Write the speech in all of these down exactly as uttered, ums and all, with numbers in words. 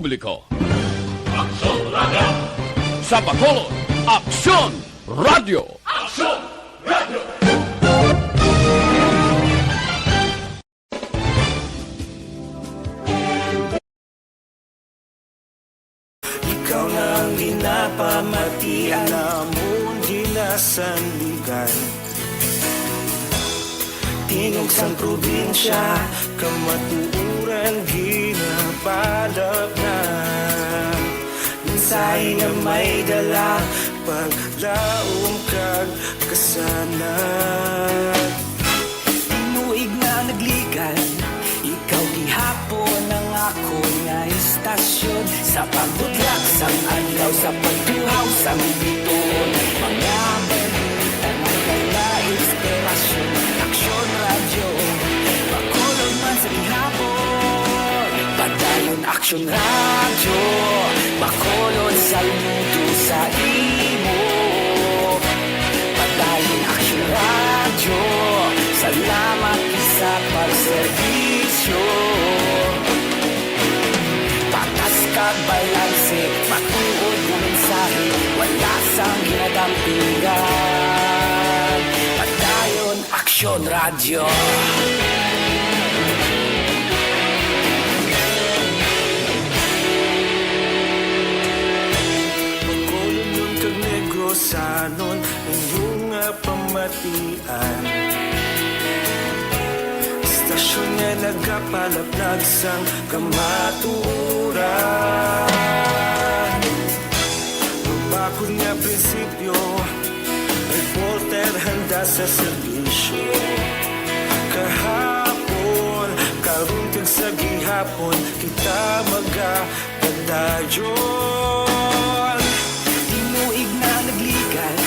publiko. Aksyon Radio! Sa Bacolod, Aksyon Radio! Aksyon Radio! Ikaw na ang ginapamatian, amon ginasandigan. Tingog sang probinsya, kamatuoran ginapalapnan. Mensahe nga may dala, paglaom kag kasanag. Tinuig nga nagligan, ikaw gihapon ang akon nga istasyon. Sa pagbutlak sang adlaw, sa pagtuhaw sang bituon, mga balita nga dala inspirasyon. Aksyon Radyo, Bacolod man sa gihapon. Padayon Aksyon Radyo, Bacolod, saludo sa imo. Padayon Aksyon Radyo, salamat sa pagserbisyo. Patas kag balanse, matuod nga mensahe, wala sang ginadampingan. Padayon Aksyon Radyo. Bacolodnon kag Negrosanon, inyo nga pamatian. Istasyon nga nagapalapnag sang kamatuoran. Mabakod nga prinsipyo, reporter handa sa serbisyo. Kahapon, karon kag sa gihapon, kita magapadayon. Tinuig nga nagligan,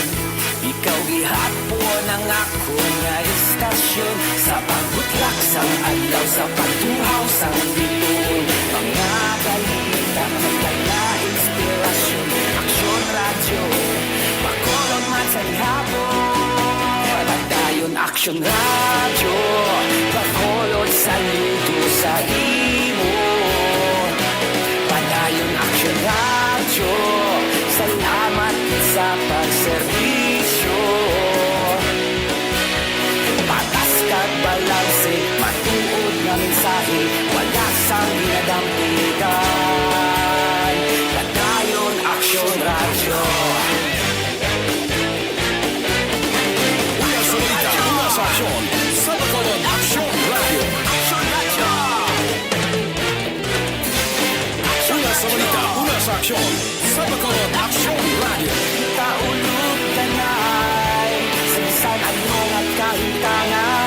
ikaw gihapon ang akon nga istasyon. Sa pagbutlak sang adlaw, sa pagtuhaw sang bituon, mga balita nga magdala inspirasyon. Aksyon Radyo, Bacolod man sa gihapon. Padayon Aksyon Radyo, Bacolod, saludo sa imo. Padayon Aksyon Radyo, salamat sa pagserbisyo. Patas kag balanse, matuod nga mensahe, wala sang ginadampigan. Padayon Aksyon Radyo. Una sa balita, una sa aksyon, sa Bacolod Aksyon Radyo. Aksyon Radyo. Una sa balita, una sa aksyon, sa Bacolod Aksyon Radyo. Kita ulog tanay, sa bisan ano nga kahitangan,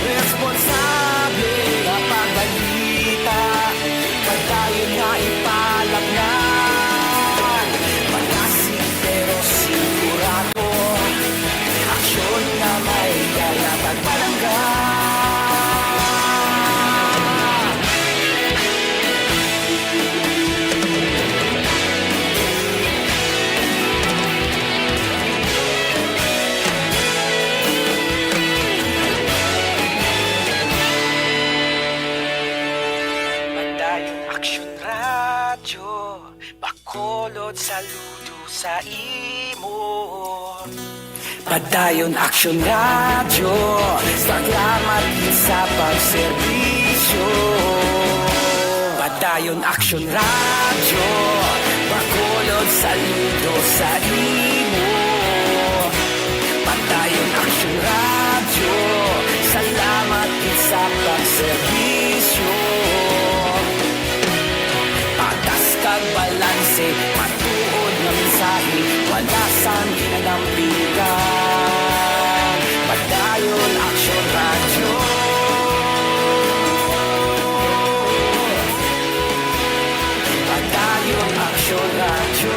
responsable nga pagbalita, padayon nga ipalapnan. Malasig pero sigurado, aksyon nga may dala pagpalangga. Padayon Aksyon Radyo, Bacolod, saludo sa imo. Padayon Aksyon Radyo, salamat sa pagserbisyo. Padayon Aksyon Radyo, Bacolod, saludo sa imo. Padayon Aksyon Radyo, salamat gid sa pagserbisyo. Patas kag balanse, matuod nga mensahe, wala sang ginadampigan. Padayon Aksyon Radyo. Padayon Aksyon Radyo.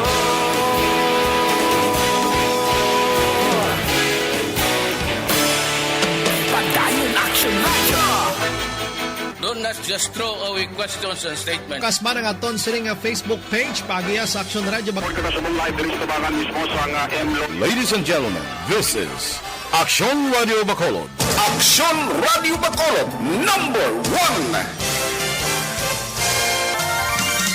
Padayon Aksyon Radyo. Do not just throw away questions and statements. Kasba na nga aton sini nga Facebook page, paagiha sa Aksyon Radyo Bac- Report ka sa Subong Live diri sa Tabangan mismo sa nga M Lo- Ladies and gentlemen, this is Aksyon Radio Bacolod. Aksyon Radio Bacolod, number one.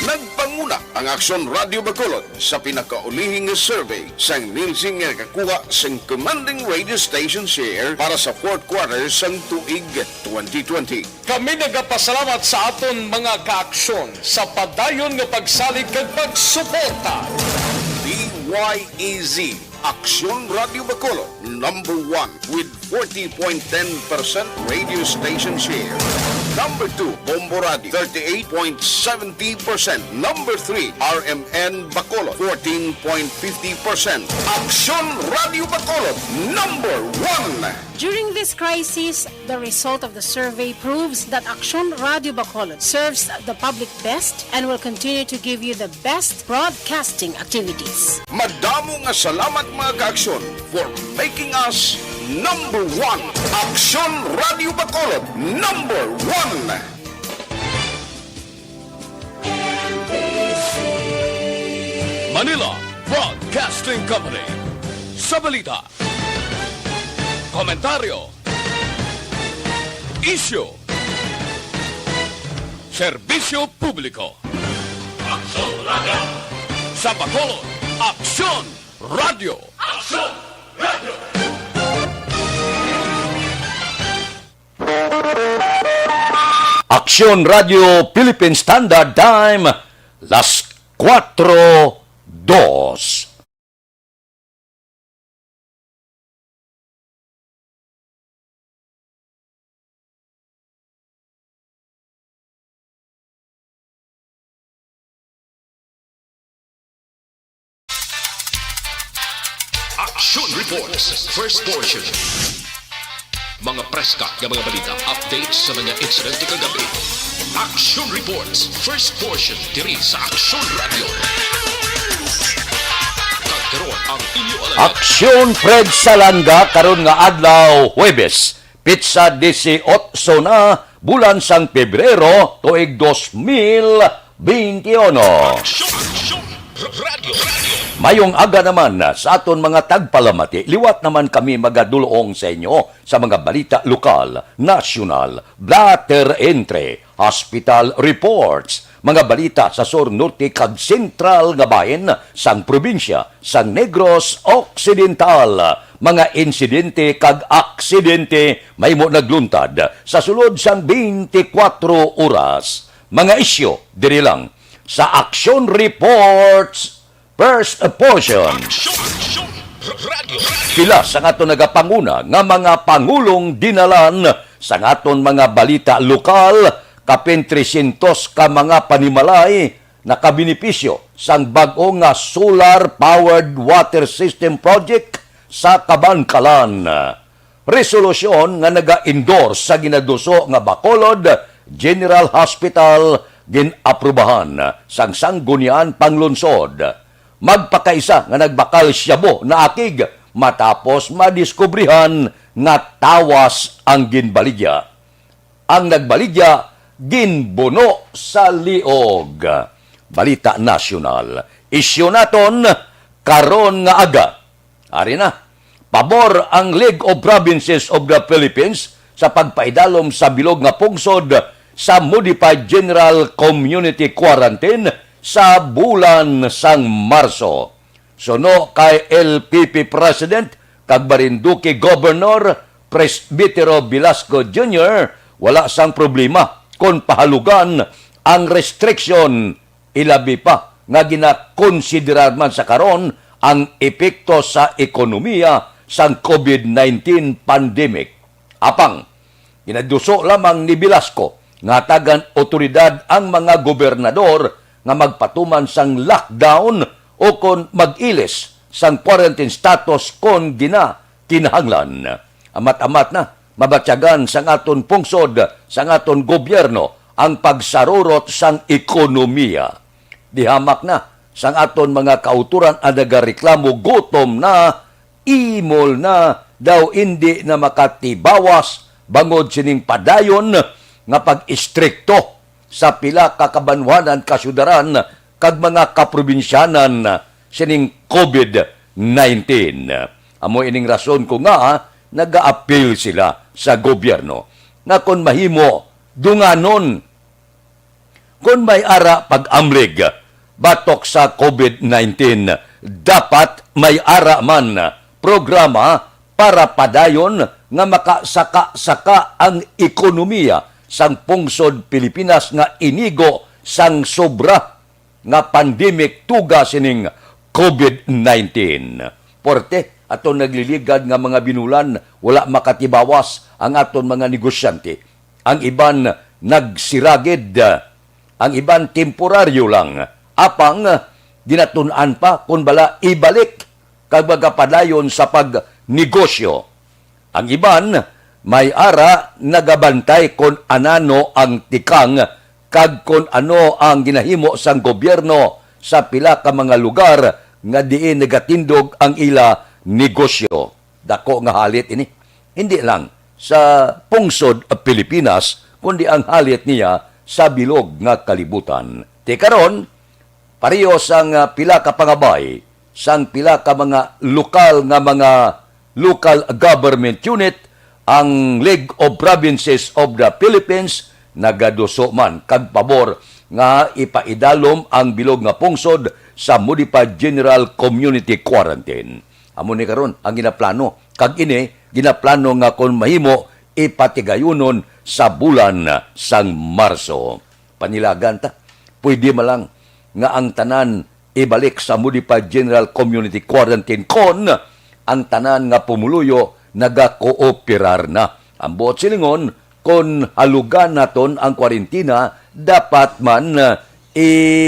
Nagpanguna ang Aksyon Radio Bacolod sa pinakaulihi nga survey sang Nielsen nga nakakuha sang commanding radio station share para sa fourth quarter sang tuig twenty twenty. Kami nagapasalamat sa aton mga kaaksyon sa padayon nga pagsalig kag pagsuporta. D Y E Z, Aksyon Radio Bacolod, number one with forty point ten percent radio station share. Number two, Bombo Radio, thirty-eight point seventy percent. Number three, R M N Bacolod, fourteen point fifty percent. Aksyon Radio Bacolod, number one. During this crisis, the result of the survey proves that Aksyon Radio Bacolod serves the public best and will continue to give you the best broadcasting activities. Madamo nga salamat, mga kaaksyon, for making us number one. Aksyon Radio Bacolod, number one. Manila Broadcasting Company. Sa balita, komentaryo, isyu, serbisyo publiko. Aksyon Radio. Sa Bacolod, Aksyon Radio. Aksyon Radio. Aksyon Radio Philippine Standard Time, las kuwatro dos. Action Reports, first portion. Mga preska nga mga balita, updates sa mga insidente kagabi. Action Reports, first portion, diri sa Action Radio. Kag karon ang inyo alangan. Aksyon Fred Salanga karon nga adlaw, Huwebes, pitsa disiotso na, bulan sang Pebrero, tuig dos mil beintiuno. Aksyon, aksyon, r-, radyo, radyo. Mayong aga naman sa aton mga tagpalamati. Liwat naman kami magadulong sa inyo sa mga balita lokal, nasyonal, blatter entry, hospital reports, mga balita sa sur, norte, kag sentral nga bahin sang probinsya sang Negros Occidental, mga insidente kag aksidente mahimo nagluntad sa sulod sang twenty-four oras, mga isyu diri lang sa Action Reports First Portion. Action, action, r-, radyo, radyo. Pila sa aton nagapanguna nga mga pangulong dinalan sa aton mga balita lokal, kapin tresyentos ka mga panimalay nakabenepisyo sang bag-o nga solar-powered water system project sa Kabankalan. Resolusyon nga naga-endorse sa ginaduso nga Bacolod General Hospital gin-aprubahan sang Sangguniang Panglungsod. Magpakaisa nga nagbakal shabu naakig matapos madiskubrihan nga tawas ang ginbaligya. Ang nagbaligya ginbuno sa liog. Balita nasyonal. Isyu naton karon nga aga. Ari na, pabor ang League of Provinces of the Philippines sa pagpaidalom sa bilog nga pungsod sa Modified General Community Quarantine sa bulan sang Marso. Suno kay L P P President kag Marinduque Governor Presbitero Velasco Junior, wala sang problema kon pahalugan ang restriction, ilabi pa nga ginakonsiderar man sa karon ang epekto sa ekonomiya sang COVID nineteen pandemic. Apang, ginaduso lamang ni Velasco nga hatagan awtoridad ang mga gobernador nga magpatuman sang lockdown o kon mag-ilis sang quarantine status kon gina-, kinahanglan. Amat-amat na, mabatyagan sang aton pungsod, sang aton gobyerno, ang pagsarurot sang ekonomiya. Dihamak na sang aton mga kautoran ang nagareklamo, gutom na, imol na, daw indi na makatibawas bangod sining padayon nga pag-istrikto sa pila ka kabanwanan, kasyudaran, kag mga kaprobinsyanan sining COVID nineteen. Amo ining rason kon ngaa nagaapil sila sa gobyerno nga kon mahimo, dunganon Kon may ara pag-amlig batok sa COVID nineteen, dapat may ara man programa para padayon nga makasaka-saka ang ekonomiya sang pungsod Pilipinas nga inigo sang sobra nga pandemic tuga sining COVID nineteen. Porte aton nagliligad nga mga binulan, wala makatibawas ang aton mga negosyante. Ang iban nagsiragid, ang iban temporaryo lang. Apang ginatun-an pa kon bala ibalik kag magapadayon sa pagnegosyo. Ang iban may ara nagabantay kon anano ang tikang kag kon ano ang ginahimo sang gobyerno sa pila ka mga lugar nga diin nagatindog ang ila negosyo. Dako nga halit ini, hindi lang sa pungsod Pilipinas, kundi ang halit niya sa bilog nga kalibutan. Ti karon, pareho sang, ah, pila ka pangabay sang pila ka mga lokal nga mga local government unit, ang League of Provinces of the Philippines nagaduso man kag pabor nga ipaidalom ang bilog nga pungsod sa Modified General Community Quarantine. Amo ni karon ang ginaplano, kag ini ginaplano nga kon mahimo, ipatigayunon sa bulan sang Marso. Panilagan ta, pwede man lang nga ang tanan ibalik sa Modified General Community Quarantine kon ang tanan nga pumuluyo nagakooperar na. Ang buot silingon, kon halugan naton ang kwarentina, dapat man, eh,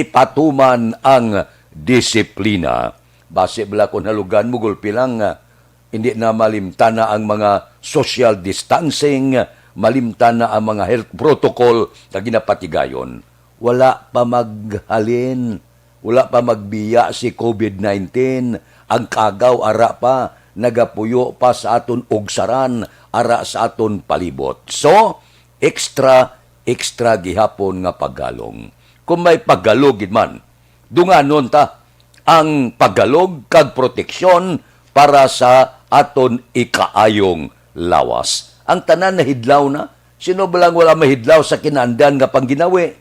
ipatuman ang disiplina. Basi bala kon halugan mo, gulpi lang, ah, hindi na malimtana ang mga social distancing, malimtana ang mga health protocol nga ginapatigayon. Wala pa maghalin, wala pa magbiya si COVID nineteen. Ang kagaw ara pa, nagapuyo pa sa aton ugsaran, ara sa aton palibot. So, extra, extra gihapon nga paghalong. Kung may paghalog gid man, dunganon ta ang paghalog kag proteksyon para sa aton ikaayong lawas. Ang tanan nahidlaw na. Sino ba lang wala mahidlaw sa kinaandan nga pangginawi?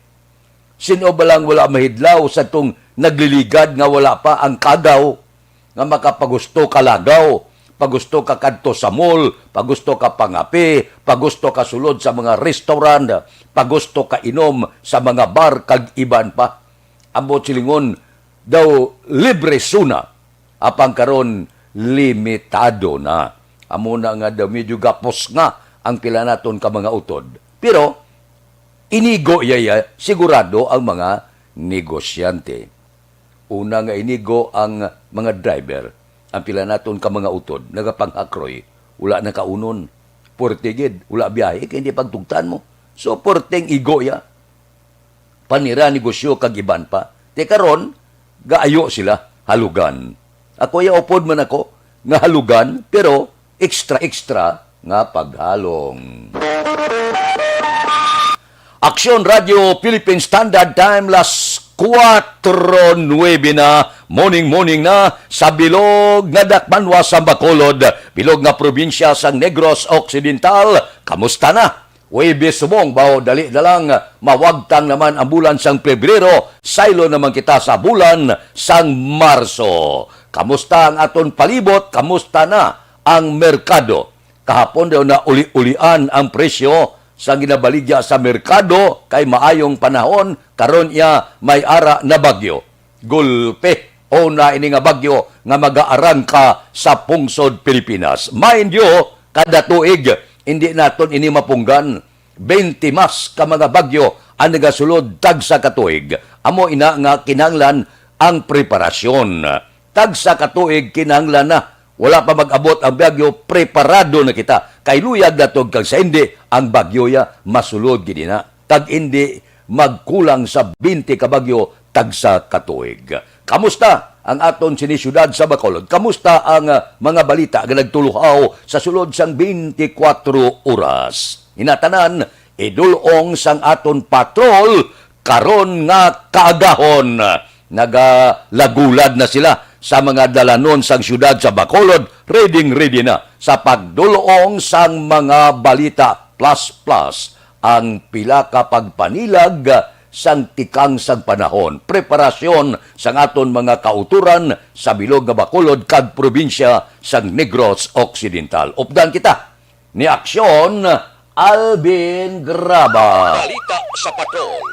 Sino ba lang wala mahidlaw sa tong nagliligad nga wala pa ang kagaw, nga makapagusto ka lagaw, pagusto ka kadto sa mall, pagusto ka pangape, pagusto ka sulod sa mga restaurant, pagusto ka inom sa mga bar, kag iban pa? Ambot silingon daw libre suna, apang karon limitado na. Amo na nga daw medyo gapos nga ang pila naton ka mga utod. Pero inigo iya, iya, sigurado ang mga negosyante. Una nga inigo ang mga driver, ang pila naton ka mga utod, nagapangakroy, wala na kaunon. Porte gid, wala biyahe, kay hindi pagtugtan mo. So, porteng igo ya. Panira, negosyo, kag iban pa. Ti karon, gaayo sila, halugan. Ako ya, upod man ako, nga halugan, pero extra, extra nga paghalong. Aksyon Radio Philippine Standard Time, las kuwatro nuebe na, morning, morning na, sa bilog nga dakbanwa sa Bacolod, bilog nga probinsya sang Negros Occidental. Kamusta na? Huwebes subong, baw, dali na lang, mawagtang naman ang bulan sang Pebrero, saylo naman kita sa bulan sang Marso. Kamusta ang aton palibot? Kamusta na ang merkado? Kahapon daw na uli-ulian ang presyo sa ginabaligya sa merkado kay maayong panahon, karon iya may ara na bagyo. Gulpe, una ini nga bagyo nga magaarangka sa pungsod Pilipinas. Mind you, kada tuig, hindi naton ini mapunggan. Twenty mas ka mga bagyo ang nagasulod tagsa ka tuig. Amo ina nga kinahanglan ang preparasyon. Tagsa ka tuig kinahanglan na. Wala pa mag-abot ang bagyo, preparado na kita. Kay luyag naton kag sa hindi, ang bagyo ya masulod gid ina. Kag hindi magkulang sa twenty ka bagyo tagsa ka tuig. Kamusta ang aton sini siyudad sa Bacolod? Kamusta ang, ah, mga balita nga nagtuluhaw sa sulod sang twenty-four oras? Ina tanan, idul-ong sang aton patrol karon nga kaagahon. Nagalagulad na sila sa mga dalanon sang siyudad sa Bacolod, ready, ready na sa pagdul-ong sang mga balita. Plus, plus, ang pila ka pagpanilag sang tikang sang panahon, preparasyon sang aton mga kautoran sa bilog nga Bacolod kag probinsya sang Negros Occidental. Updan kita ni Aksyon Alvin Graba. Balita sa Patrol.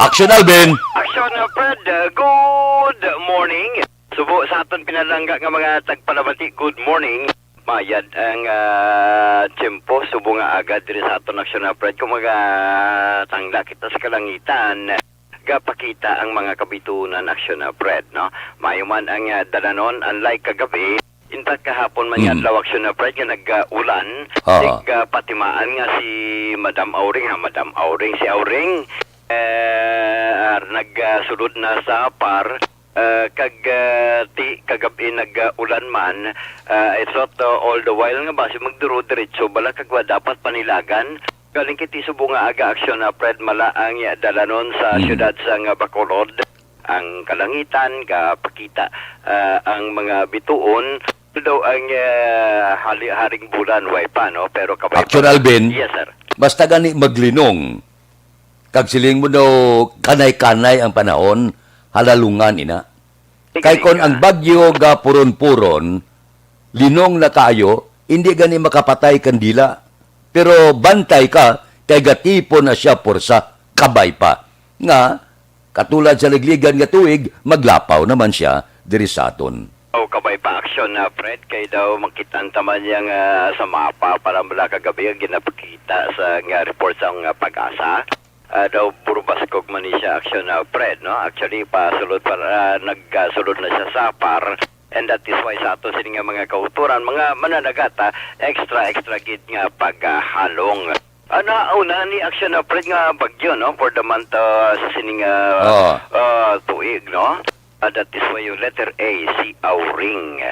Aksyon, Alvin! Aksyon, uh, Fred, uh, good morning. Subo sa aton pinalangga nga mga tagpalamati, good morning. Mayad ang, ah, tiyempo, subo nga aga diri sa aton, Aksyon, uh, Fred. Kung magatangla kita sa kalangitan, gapakita ang mga kabitunan, Aksyon, uh, Fred, no? Mayo man ang, ah, dalanon, unlike kagabi, in fact, kahapon man nga Mm. adlaw, Aksyon, uh, Fred, nga nag-ulan, Ah. nagpatimaan nga si Madam Auring, ha, Madam Auring, si Auring, eh, ah, nagsulod na sa par, ah, kag, ah, ti kagabi nag-ulan man, ah, I thought, uh, all the while nga basi magduro-diretso bala kag wa dapat panilagan. Galing kiti subo nga aga, Aksyon, uh, Fred, mala ang dalanon sa Mm. siyudad sang Bacolod. Ang kalangitan gapakita, ah, ang mga bituon, although ang, ah, hali-, haring bulan way pa, no? Pero kabay pa. Aksyon, Alvin, Yes, sir. basta gani maglinong, kag siling mo daw kanay-kanay ang panahon, halalungan ina. Kay kon ang bagyo gapuron-puron, linong na kaayo, hindi gani makapatay kandila. Pero bantay ka, kay gatipon na siya porsa, kabay pa. Nga, katulad sa ligligan nga tuig, maglapaw naman siya diri sa aton. Oh, kabay pa, Aksyon, uh, Fred, kay daw makita ta man yang, ah, sa mapa para mula kagabi ang ginapakita sa nga report sa nga PAGASA. Ah, daw burubaskog man ni siya, Aksyon, uh, Fred, no? Actually, pasulod pa, ah, nagkasulod na siya sa par, and that is why sa ato sini nga mga kauturan, mga mananagata, extra, extra gid nga paghalong. Ano, una ni, Aksyon, uh, Fred, nga bagyo, no? For the month, uh, sa sining, uh, Oo. uh, tuig, no? Uh, that is why yung letter A, si Auring.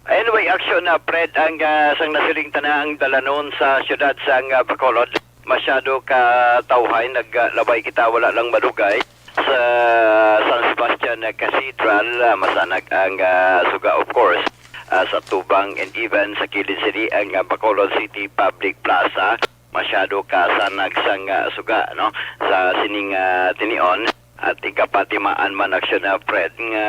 Anyway, Aksyon, uh, Fred, ang, uh, sang nasiling ta na ang dalanon sa siyudad sang, uh, Bacolod. Masyado ka tawhay, naglabay kita, wala lang madugay. Sa San Sebastian Cathedral, uh, masanag ang, uh, suga, of course, uh, sa tubang and even sa kilid sini ang, uh, Bacolod City Public Plaza. Masyado ka sanag sang, uh, suga, no? Sa sining, uh, tinion. At ikapatimaan man, Aksyon, uh, Fred, nga,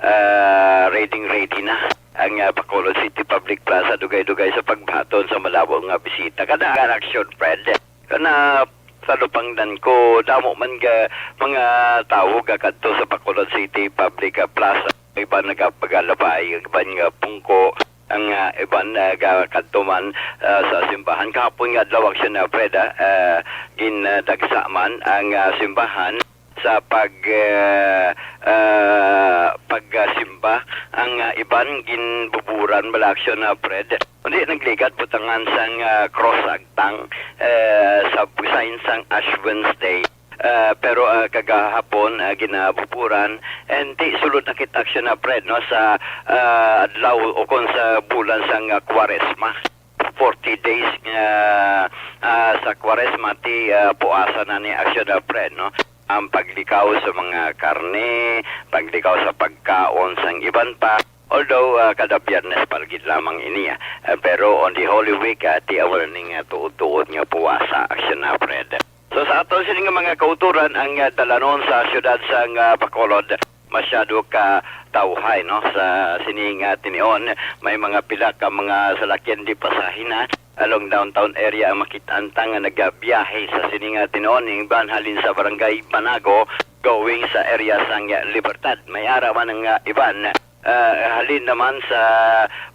ah, ready, ready na ang, ah, Bacolod City Public Plaza, dugay-dugay sa pagbaton sa malabo nga bisita. Kada Aksyon, Fred, kana sa lupangdan ko, damo man ga mga tawo gakadto sa Bacolod City Public, ah, Plaza. Iban nagapagalabay, iban nga pungko, ang, ah, iban, ah, gakadto man, ah, sa simbahan. Kahapon nga adlaw, Aksyon, ah, Fred, ah, ah, gindagsa man ang, ah, simbahan sa pag, ah, ah, pagsimba. Ang, ah, iban ginbuburan bala, Aksyon, ah, Fred. Kundi nagligad butangan sang, ah, cross agtang, eh, sa sign sang Ash Wednesday. Ah, pero, ah, kagahapon, ah, ginabuburan. And ti sulod na kit, Aksyon, ah, Fred, no, sa, ah, adlaw o kon sa bulan sang, ah, Kwaresma. Forty days nga, ah, sa Kwaresma ti, ah, puasa na ni, Aksyon, ah, Fred, no? Ang paglikaw sa mga karne, paglikaw sa pagkaon sang iban pa. Although, ah, kada Biyernes pa gid lamang ini, ah. Ah, pero on the Holy Week, ah, ti amo na ning, ah, tuod-tuod nga puasa, Aksyon, ah, Fred. So, sa aton sini nga mga kauturan, ang, ah, dalanon sa siyudad sang, ah, Bacolod, masyado ka tawhay, no? Sa sini nga tinion, may mga pila ka mga salakyan di pasahe na along downtown area ang makit-an ta nga nagabiyahe sa sini nga tinion, iban halin sa Barangay Banago, going sa area sang Libertad. May ara man ang, ah, iban, ah, halin naman sa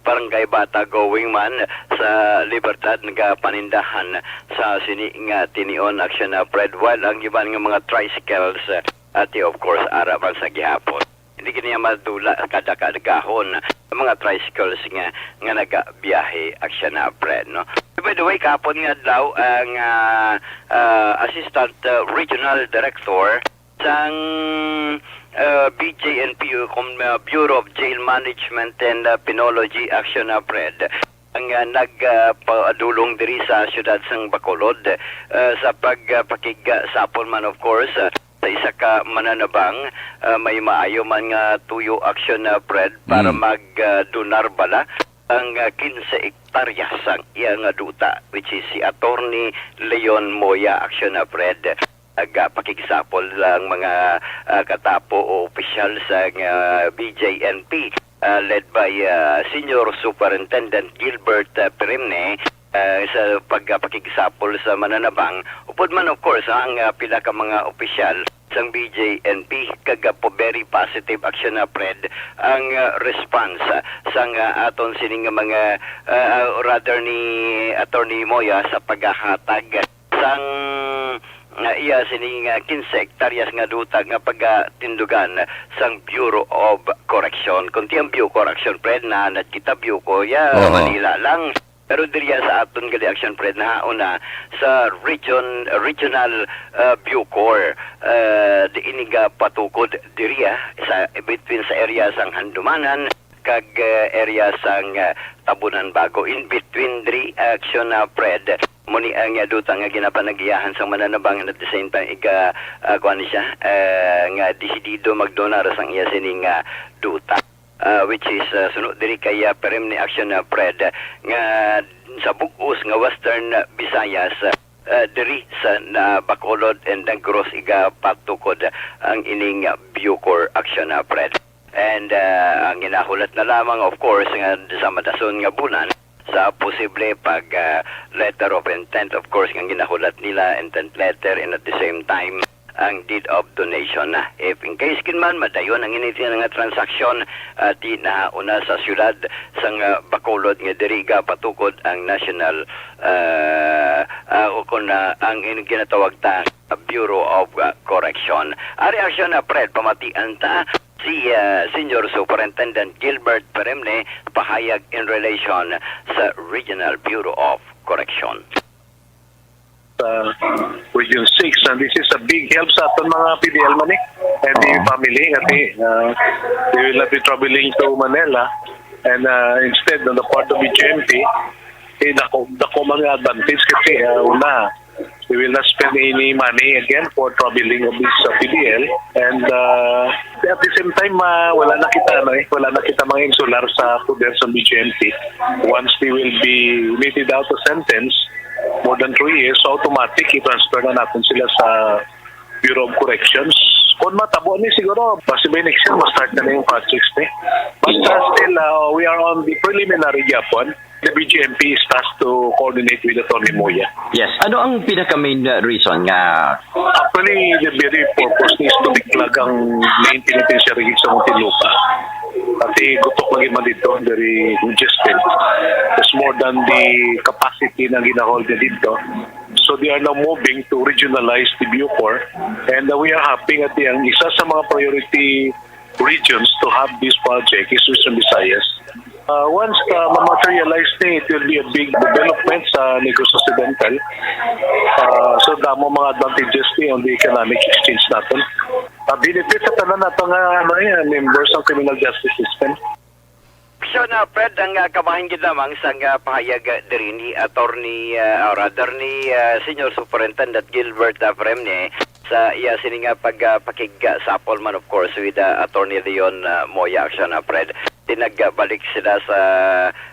Barangay Bata, going man sa Libertad, nagapanindahan sa sini nga tinion, Aksyon, ah, Fred, while ang iban nga mga tricycles, ah, ati, of course, ara man sa gihapon. Hindi gid niya madula kada kaagahon ang mga tricycles nga, nga nagabiyahe, Aksyon, ah, Fred, no? By the way, kahapon nga adlaw, ang, ah, ah, Assistant, ah, Regional Director sang, ah, B J N P o kung, ah, Bureau of Jail Management and, ah, Penology, Aksyon, ah, Fred, ang, ah, nag, ah, padulong diri sa siyudad sang Bacolod, ah, sa pag, ah, pakigsapol man, of course, ah, sa isa ka mananabang, ah, may maayo man nga tuyo, Aksyon, ah, Fred, para Mm. mag, ah, donar bala ang, ah, kinse hektarya sang iya nga duta, which is si Attorney Leon Moya, Aksyon, ah, Fred. nagapakigsapol ang mga, ah, katapo o opisyal sa, ah, B J N P, ah, led by, ah, Senior Superintendent Gilbert, ah, Peremne, ah, sa pagpakigsapol sa mananabang. Upod man, of course, ang, ah, pila ka mga opisyal sang B J N P kag, ah, po-, very positive action na, Fred, ang, ah, response, ah, sang, ah, aton sining mga, ah, ah, rather ni Attorney Moya sa paghahatag sang, ah, iya sining, ah, kinse hektaryas nga duta nga pagatindugan sang Bureau of Correction. Kunti ang Bucor action, Fred, na nagkita Bucor, ya, Oo. Manila lang. Pero diriya sa aton gali action, Fred, na una sa region, regional, ah, Bucor, ah, di ini ga patukod diriya sa, between sa area sang Handumanan kag, ah, area sang, ah, Tabunan Bago. In between diri action na, Fred, mo ni ang, ah, duta nga ginapanag-iyahan sang mananabang, and at the same time, iga, ah, kuwan siya, ah, nga desidido magdonar sang iya sining, ah, duta, ah, which is, ah, suno diri kay, ah, Peremne Action, ah, Fred, nga sa bug-os nga Western Visayas, ah, diri sa, na Bacolod and Negros iga patukod ang ining, ah, Bucor Action, ah, Fred. And, ah, ang ginahulat na lamang, of course, nga sa madason nga bulan, sa posible pag, ah, letter of intent, of course, nga ginahulat nila, intent letter, and at the same time, ang deed of donation na. If in case kin man, madayon ang ini nga transaksyon, ah, di na una sa siyudad sang, ah, Bacolod nga diri ga patukod ang national, ah, ah, o kun, ah, ang in-, ginatawag ta, Bureau of, ah, Correction. Ari action na, Fred, pamatian ta si, ah, Senior Superintendent Gilbert Peremne pahayag in relation sa Regional Bureau of Correction. Sa Region six, and this is a big help sa aton mga P D L man, eh, and the Oo. family, kasi, uh, they will not be traveling to Manila, and, uh, instead, on the part of the G M P, eh, dako, dako man nga advantage kasi, uh, una, we will not spend any money again for traveling of this, uh, P D L, and, uh, at the same time, uh, wala na kita, ano, eh, wala na kita mga insular sa poder sa B G M P. Once they will be meted out a sentence, more than three years, so automatic, i-transfer na natin sila sa Bureau of Corrections. Kung matabo ni, siguro, possibly next year, ma-start na, na yung projects ni. But, uh, still, uh, we are on the preliminary gyapon. The B G M P is tasked to coordinate with Attorney Moya. Yes. Ano ang pinaka-main, uh, reason nga Actually, the very purpose is to declag ang main penitentiary sa Muntinlupa. Pati gutok lagi man dito, very congested. It's more than the capacity na ginahold niya dito. So they are now moving to regionalize the Bucor. And, uh, we are happy nga ang isa sa mga priority regions to have this project is Western Visayas. Uh, once, uh, ma-materialize na, it will be a big development sa Negros Occidental. Uh, so, damo mga advantages ni on the economic exchange natin. Uh, benefit sa tanan nato nga, ano, yan, members ng criminal justice system. Action, ah, Fred, ang, ah, kabahin gid lamang sang, ah, pahayag, ah, diri ni Attorney, ah, or rather ni, ah, Senior Superintendent Gilbert, ah, Fremne sa iya sini nga pag, ah, pakigsapol man, of course, with, ah, Attorney Leon, ah, Moya. Action, ah, Fred. Di nagbalik sila sa,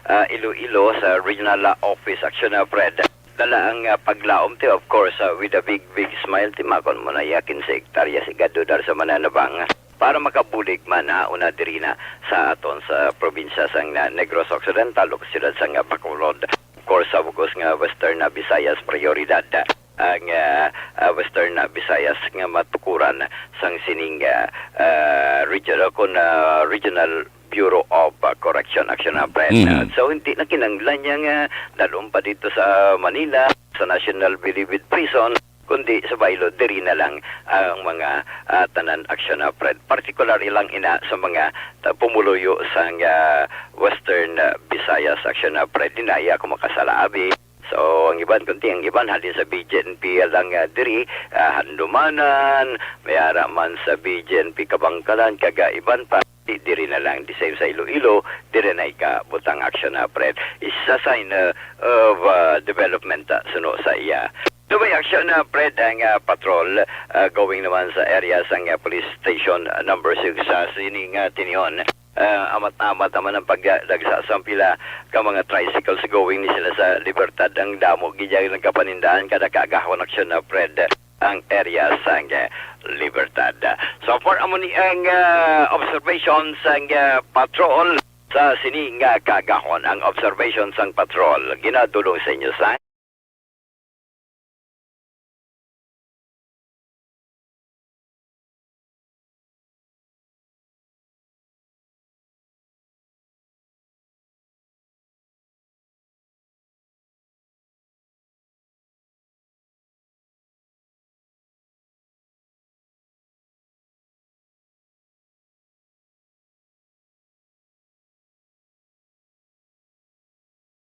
ah, Iloilo, sa regional, ah, office. Action, ah, Fred. Dala ang, ah, paglaom ti, of course, ah, with a big, big smile, ti makon mo na iya kinse hektarya si Gadudar sa mananabang para makabulig man, ah, una diri na sa aton sa probinsya sang, ah, Negros Occidental o siyudad sang, ah, Bacolod. Of course, sa bugos nga Western, ah, Visayas, prioridad, ah, ang, ah, ah, Western, ah, Visayas nga matukuran sang sining, ah, ah, regional, kun, ah, regional Bureau of, uh, Correction Action, uh, Fred. Mm. Uh, so, hindi na kinahanglan niya nga dalon pa dito sa Manila, sa National Bilibid Prison, kundi sa baylo, diri na lang ang mga, uh, tanan action, uh, Fred. Particularly lang ina sa mga ta-, pumuluyo sa, uh, Western, uh, Visayas action, uh, Fred. Di na iya ako makasala, abi. So, ang iban, kunti ang iban, halin sa B J N P lang, ah, diri, ah, Handumanan, may ara man sa B J N P Kabangkalan, kag, ah, iban pa, di-, diri na lang, the same sa Iloilo, diri na ika butang action na, Fred. It's a sign, ah, of, ah, development, ah, suno sa iya. Subay action na, Fred, ang, ah, patrol, ah, going naman sa area sang, ah, police station, ah, number six sa sining, ah, tinion. Ah, amat-amat naman ang pagdagsa sa pila ka mga tricycles going ni sila sa Libertad. Ang damo gid ang nagkapanindahan kada kaagahon action na, Fred. ang area sang, eh, Libertad. So far, amo ni ang, ah, observation sang, ah, patrol sa sini nga kaagahon. Ang observation sang patrol ginadulong sa inyo sa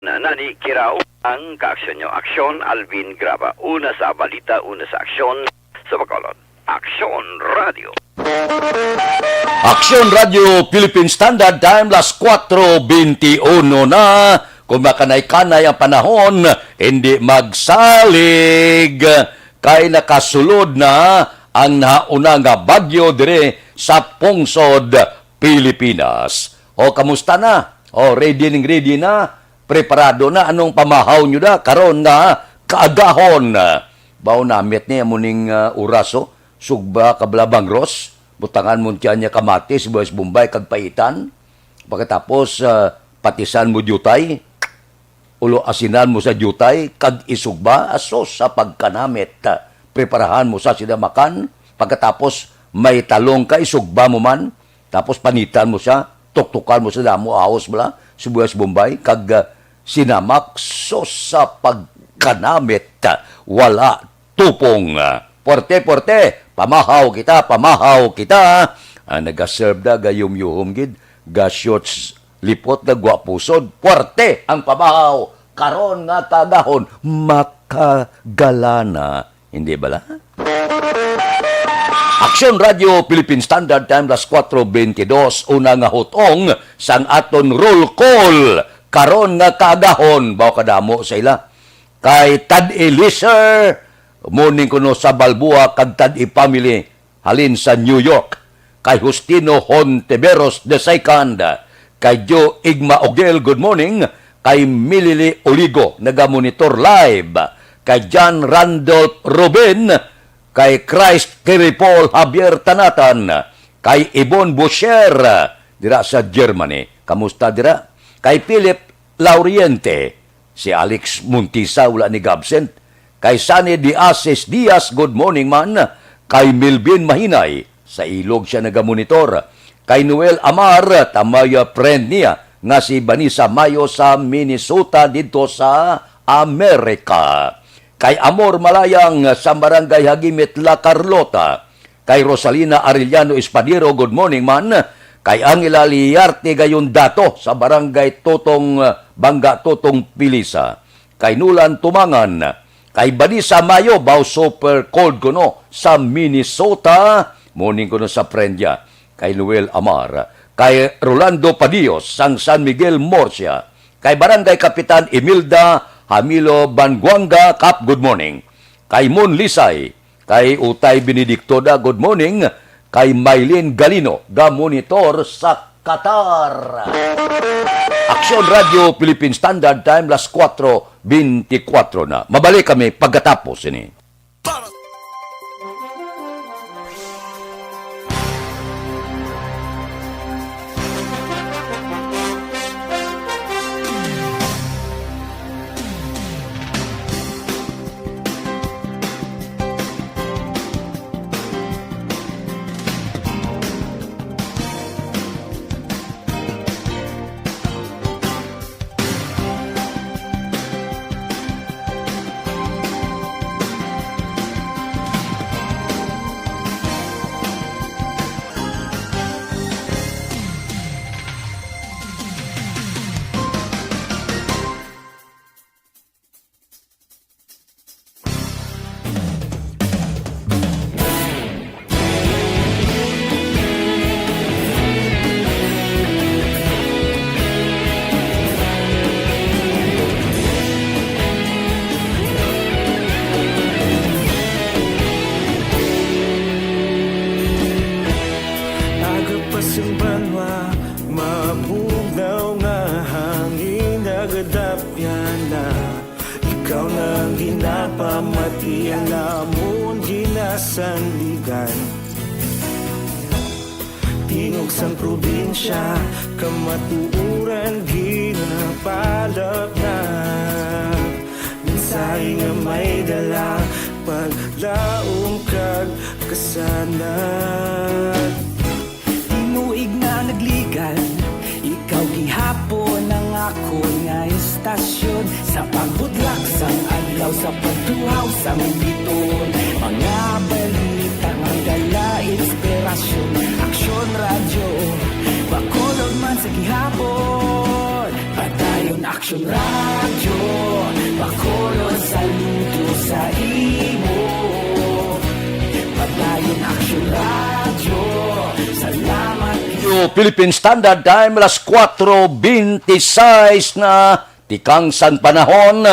Na nani kiraw ang kaaksyon nyo. Aksyon, Alvin Graba. Una sa balita, una sa aksyon sa Bacolod. Aksyon Radio. Aksyon Radio Philippine Standard Time, las kuwatro benti uno na. Kung makanay-kanay ang panahon, hindi magsalig. Kay nakasulod na ang nahauna nga bagyo diri sa pungsod Pilipinas. O, kamusta na? O, ready ning ready na? Preparado na? Anong pamahaw nyo da karon nga kaagahon? Bao namit ni amo ning, ah, oras, o. Sugba ka bala bangros, butangan mo tiyan niya kamatis, sibuyas Bombay, kag paitan. Pagkatapos, ah, patisan mo diutay, ulo asinan mo sa diutay, kag isugba, aso sa pagkanamit. Preparahan mo sa sila makan, pagkatapos may talong ka, isugba mo man, tapos panitan mo siya, tuktukan mo sa damo, ahos bala, sibuyas Bombay, kag, ah, sinamak, sos sa pagkanamit, wala tupong. Puwerte, puwerte, pamahaw kita, pamahaw kita. Ang nagaserve na, gayumyuhom gid, ga-shorts, lipot na, gwapo sod. Puwerte ang pamahaw, karon nga kaagahon, makagalana. Hindi bala? Aksyon Radio Philippine Standard Time, las kuwatro benti dos, una nga hutong sang aton roll call karon nga kaagahon. Bao kadamo sa ila. Kay Tad Eliser, morning kuno sa Balboa, kag Tad-i family, halin sa New York. Kay Justino Hontiveros the second, kay Joe Igma Ogel, good morning. Kay Milili Oligo, nagamonitor live. Kay John Randolph Rubin, kay Christ Kiripol Javier Tanatan, kay Ibon Boucher, dira sa Germany. Kamusta dira? Kay Philip Lauriente, si Alex Montisa, wala ni ga-absent. Kay Sunny Diasis Diaz, good morning man. Kay Melvin Mahinay, sa ilog siya nagamonitor. Kay Noel Amar, tamaya friend niya nga si Vanessa Mayo sa Minnesota didto sa Amerika. Kay Amor Malayang sa Barangay Hagimit, La Carlota. Kay Rosalina Arellano Espadero, good morning man. Kay Angela Liarte Gayon Dato sa Barangay Totong, Bangga Totong Pilisa. Kay Nulan Tumangan. Kay Vanessa Mayo, bao super cold kuno sa Minnesota. Morning kuno sa friend niya. Kay Noel Amar. Kay Rolando Padillos sang San Miguel, Murcia. Kay Barangay Kapitan Imelda Hamilo Banguanga, Kap, good morning. Kay Mon Lisay, kay Utay Benedicto da, good morning. Kay Mylene Galino, ga-monitor sa Qatar. Aksyon Radio Philippine Standard Time, las kuwatro benti kuwatro na. Mabalik kami pagkatapos ini. sanligan. Tingog sang probinsya, kamatuoran ginapalapnap. Mensahe nga may dala, paglaom kag kasanag. Tinuig na nagligan, ikaw gihapon ang akon nga istasyon. Sa pagbudlak sang adlaw, sa pagtuhaw sang biton, mga balita nga dala inspirasyon. Aksyon Radyo, Bacolod man sa gihapon. Padayon Aksyon Radyo, Bacolod saludo sa imo. Padayon Aksyon Radyo, salamat. Radyo Philippine Standard Time, alas kuwatro bente sais na. Tikang sang panahon,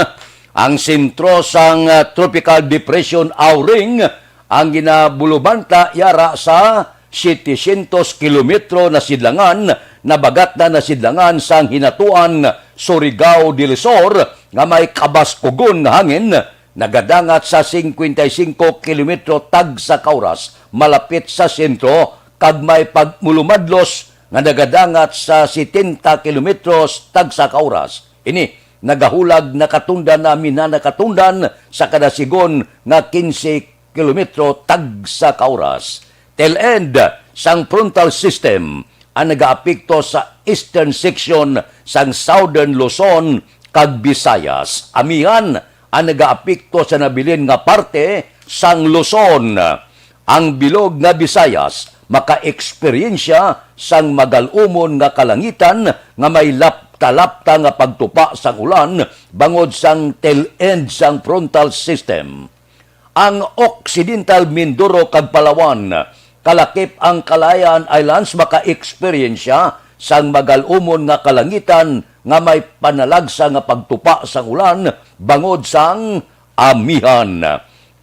ang sentro sang, ah, Tropical Depression Auring ang ginabulubanta yara sa setecientos kilometro na sidlangan, nabagat na nasidlangan sang Hinatuan, Surigao del Sur, nga may kabaskugon nga hangin, nagadangat sa singkwenta y singko kilometro tagsa ka oras, malapit sa sentro, kag may pagmulumadlos nga nagadangat sa setenta kilometros tagsa ka oras. Ini nagahulag nakatundan na minana katundan sa kada sigon nga kinse kilometro tagsa ka oras. Tail end sang frontal system ang nagaapekto sa eastern section sang Southern Luzon kag Visayas. Amihan ang nagaapekto sa nabilin nga parte sang Luzon. Ang bilog nga Visayas makaeksperyensya sang magal-umon nga kalangitan nga may lapta-lapta nga pagtupa sang ulan bangod sang tail end sang frontal system. Ang Occidental Mindoro kag Palawan, kalakip ang Kalayaan Islands, makaeksperyensya sang magal-umon nga kalangitan nga may panalagsa nga pagtupa sang ulan bangod sang amihan.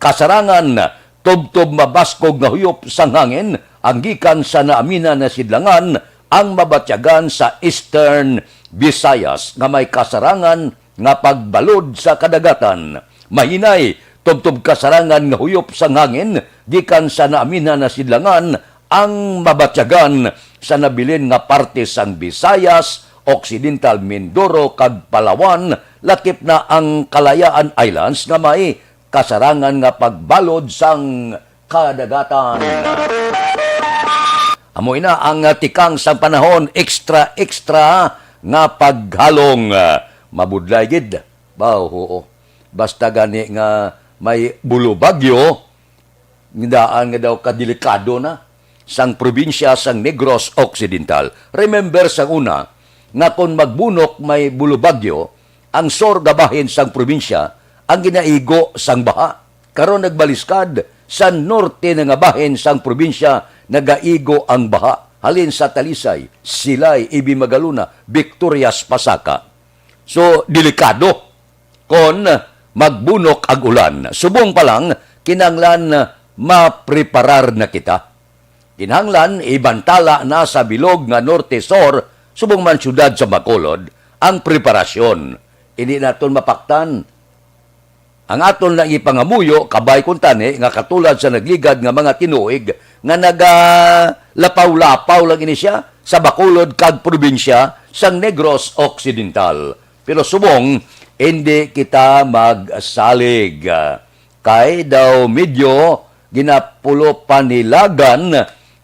Kasarangan, tubtob mabaskog nga huyop sang hangin ang gikan sa naaminan nga sidlangan ang mabatyagan sa Eastern Visayas nga may kasarangan nga pagbalod sa kadagatan. Mahinay, tubtob kasarangan nga huyop sang hangin gikan sa naaminan nga sidlangan ang mabatyagan sa nabilin nga parte sang Visayas, Occidental Mindoro, kag Palawan, lakip na ang Kalayaan Islands nga may kasarangan nga pagbalod sang kadagatan. Amo ina ang, ah, tikang sang panahon, extra, extra nga paghalong, ah, mabudlay gid. Ba, oo. Basta gani nga may bulubagyo, nga daan nga daw kadelikado na sang probinsya sang Negros Occidental. Remember sang una nga kon magbunok may bulubagyo, ang sur nga bahin sang probinsya ang ginaigo sang baha. Karon nagbaliskad, sa norte na nga bahin sang probinsya nagaigo ang baha. Halin sa Talisay, Silay, Ibi Magalona, Victorias, Pasaka. So, delikado kon magbunok ang ulan. Subong pa lang, kinahanglan mapreparar na kita. Kinahanglan ibantala na sa bilog nga norte-sur, subong man siyudad sa Bacolod, ang preparasyon. Hindi naton mapaktan. Ang aton lang ipangamuyo, kabay kuntani, nga katulad sa nagligad nga mga tinuig nga nagalapaw-lapaw lang ini siya sa Bacolod kag probinsya sang Negros Occidental. Pero subong, hindi kita magsalig. Kay daw medyo ginapulopanilagan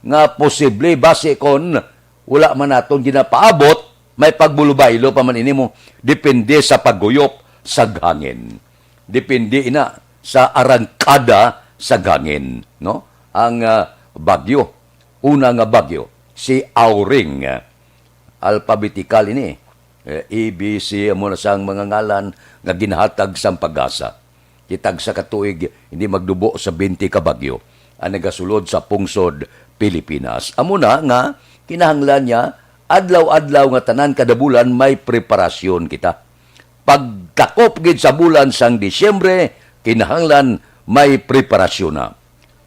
nga posible basi kon wala man naton ginapaabot, may pagbulubaylo pa man ini mo, depende sa paghuyop sa hangin. Depende ina sa arangkada sa hangin, no? Ang, ah, bagyo, una nga bagyo, si Auring. Alphabetical ini. Eh, A B C amo na sang mga ngalan nga ginahatag sang PAGASA. Kitag sa katuig, hindi magdubo sa bente ka bagyo ang nagasulod sa pungsod Pilipinas. Amo na nga kinahanglan niya adlaw-adlaw nga tanan kada bulan may preparasyon kita. Pagtakop gid sa bulan sang Disyembre, kinahanglan may preparasyon na.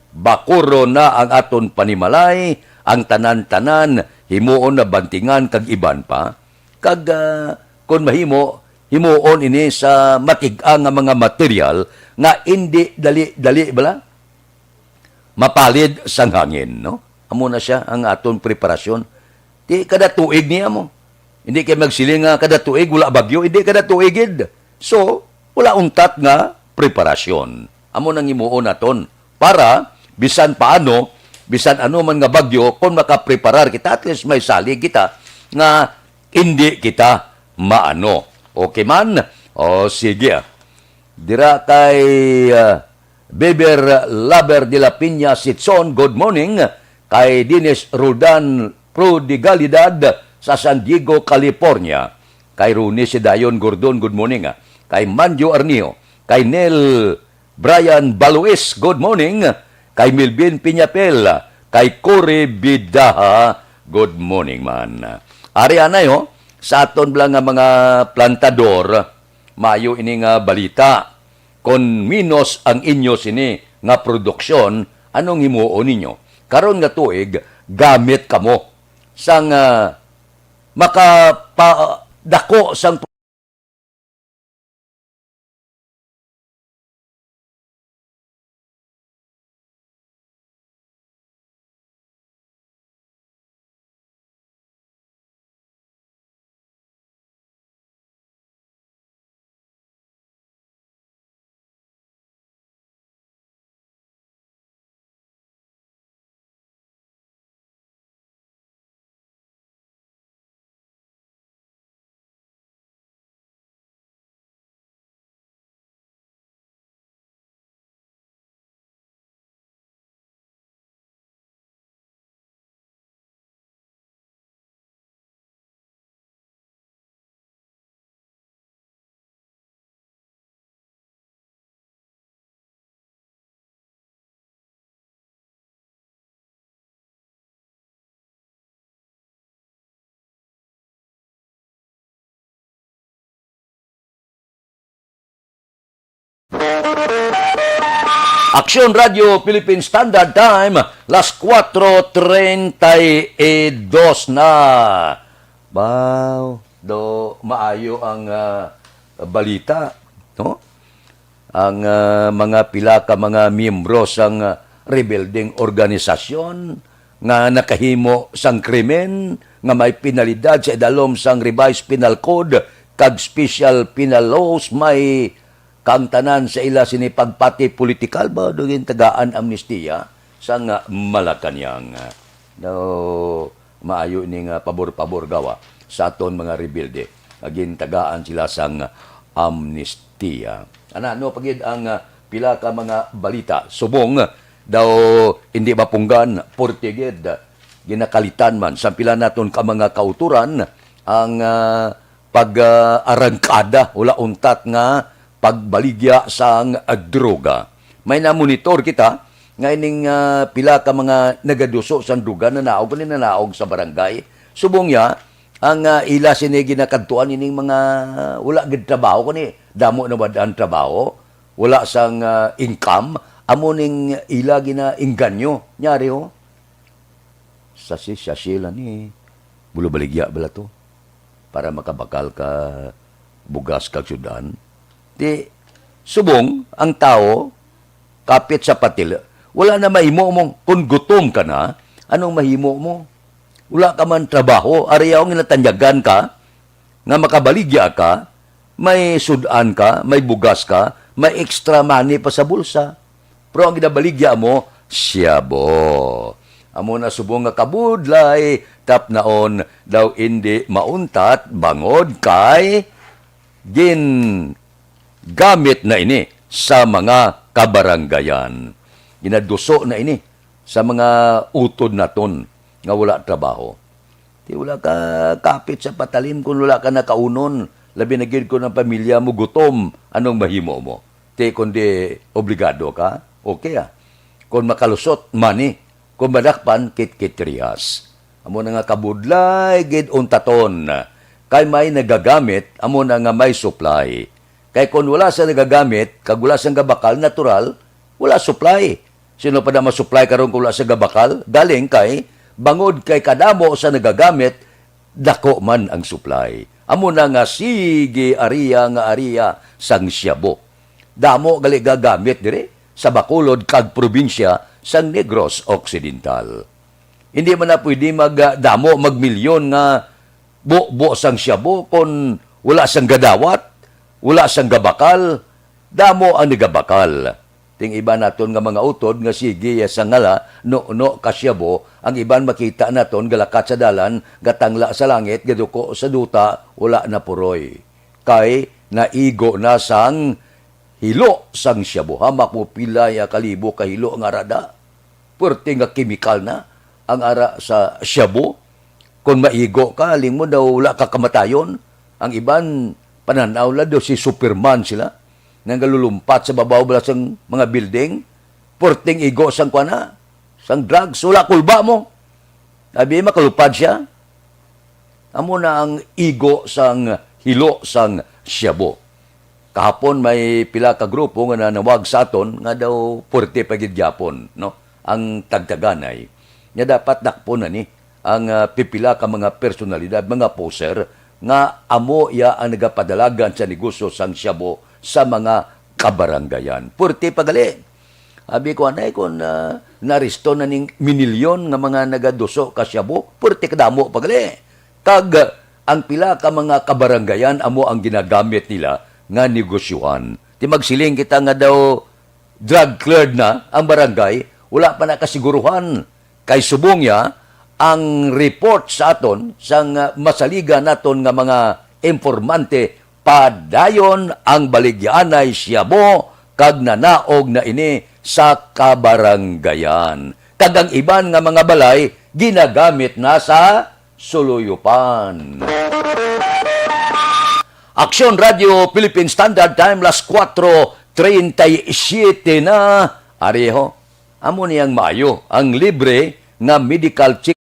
Bakuro na ang aton panimalay, ang tanan-tanan himuon na bantingan kag iban pa. Kag, ah, kon mahimo, himuon ini sa matig-a nga mga material nga indi dali-dali bala. mapalid sang hangin, no? Amo na sia ang aton preparasyon. Di kada tuig niya mo. Hindi kay magsiling nga kada tuig wala bagyo, hindi kada tuig gid. So, wala untat nga preparasyon. Amo nang himuon naton para bisan paano, bisan ano man nga bagyo, kung makapreparar kita, at least may salig kita nga hindi kita maano. Okay man? O sige. Dira kay, ah, Beber Laber de la Piña Sitson, good morning. Kay Dennis Roldan Prodigalidad sa San Diego, California. Kay Ronnie Sidayon Gordon, good morning, ah. Kay Manjo Arnio, kay Nel Brian Baluis, good morning. Kay Milvin Piñapel, kay Cory Bidaha, good morning man. Ari anay, ho, sa aton bala nga mga plantador, mayo ini nga balita. Kon minus ang inyo sini nga produksyon, anong himuon ninyo? Karon nga tuig, gamit kamo sang, ah, makapadako sang Aksyon Radio Philippine Standard Time, las cuatro treinta y dos na. Wow, do maayo ang, ah, balita, no? Ang, ah, mga pila ka mga miyembro sang, ah, rebeldeng organisasyon nga nakahimo sang krimen nga may penalidad sa idalom sang Revised Penal Code kag Special Penal Laws, may kang tanan sa ila sini pagpati politikal ba do gintagaan amnestiya sang Malacañang. No, maayo ini nga pabor-pabor gawa sa aton mga rebelde nga gintagaan sila sang amnestiya. Ana, no, pagid ang, ah, pila ka mga balita subong daw hindi mapunggan, portigid ginakalitan man sa pila naton ka mga kauturan ang, ah, pag, ah, arangkada, wala untat nga pagbaligya sang, ah, droga. May namonitor kita nga ining, ah, pila ka mga nagaduso sang droga nanaog ni nanaog sa barangay. Subong niya, ang, ah, ila sini ginakadtuan ining mga wala gid trabaho kani damo na wad-an trabaho, wala sang, ah, income, amo ning ila ginaengganyo. Nyari, ho? Sasi-sasi lang ni, bulabaligya bala to para makabakal ka bugas kag sudan. Di, subong ang tawo kapit sa patil, wala na mahimo mo. Kung gutom ka na, anong mahimo mo? Wala ka man trabaho, ari ang ginatanyagan ka, nga makabaligya ka, may sud-an ka, may bugas ka, may extra money pa sa bulsa. Pero ang ginabaligya mo, siyabo. Amo na subong nga kabudlay, tapnaon daw indi mauntat bangod kay gingamit na ini sa mga kabarangayan. Ginaduso na ini sa mga utod naton nga wala trabaho. Di wala ka kapit sa patalim kung wala ka nakaunon, labi na gid kung ang pamilya mo gutom, anong mahimo mo? Ti kundi obligado ka, okay, ah. Kung makalusot, money. Kung madakpan, kitkitrihas. Amo na nga kabudlay gid untaton. Kay may nagagamit, amo na nga may supply. Kay kung wala sa nagagamit, kag wala sa gabakal, natural, wala supply. Sino pa na ma-supply karon kung wala sa gabakal? Galing kay, bangod kay kadamo sa nagagamit, dako man ang supply. Amo na nga sige ariya nga ariya sang siyabo. Damo gali gagamit diri. sa Bacolod kag probinsya sang Negros Occidental. Hindi man na pwede magdamo, magmilyon nga bubo sang shabu kon wala sang gadawat, wala sang gabakal, damo ang nagabakal. Ting iban naton nga mga utod nga sige sa ngala, nuno ka shabu, ang iban makita naton galakat sa dalan, gatangla sa langit, gaduko sa duta, wala na puroy. Kay naigo na sang hilo sang shabu. Hamak mo pila ya ka libo ka hilo nga ara da. Puwerte nga kemikal na ang ara sa shabu. Kon maigo ka, halin mo daw wala ka kamatayon. Ang iban, panan-aw la daw si Superman sila. Nangalulumpat sa babaw bala sang mga building. Puwerteng igo sang kuan na, sang drugs. Wala kulba mo. Abi, makalupad siya. Amo na ang igo sang hilo sang shabu. Kahapon may pila ka grupo nga nanawag sa aton nga daw puwerte pa gid gyapon, no, ang tagtaganay. Nga dapat dakpon na ni ang, ah, pipila ka mga personalidad, mga poser, nga amo iya ang nagapadalagan sa negosyo sang shabu sa mga kabarangayan. Puwerte pa gali. Abi ko, anay, kon, ah, naaresto na ning minilyon nga mga nagaduso ka shabu, puwerte kadamo pa gali. Kag, ah, ang pila ka mga kabarangayan amo ang ginagamit nila nga negosyuhan. Ti magsiling kita nga daw drug cleared na ang barangay, wala pa na kasiguruhan. Kay subong niya, ang report sa aton sang, ah, masaligan naton nga mga informante, padayon ang baligyaanay shabu kag nanaog na ini sa kabarangayan. Kag ang iban nga mga balay ginagamit na sa Suluyopan. Aksyon Radio Philippine Standard Time, las kuwatro treinta y siete na. Ari ho, amo ni ang maayo, ang libre nga medical check.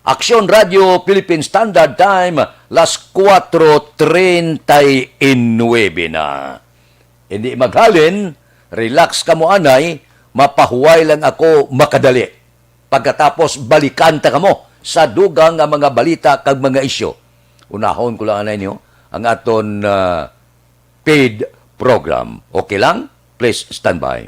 Aksyon Radio Philippine Standard Time, las kuwatro treinta y nuebe na. Hindi maghalin, relax kamo anay, mapahuway lang ako makadali. Pagkatapos, balikan ta kamo sa dugang nga mga balita kag mga isyu. Unahon ko lang anay niyo ang aton, ah, paid program. Okay lang? Please stand by.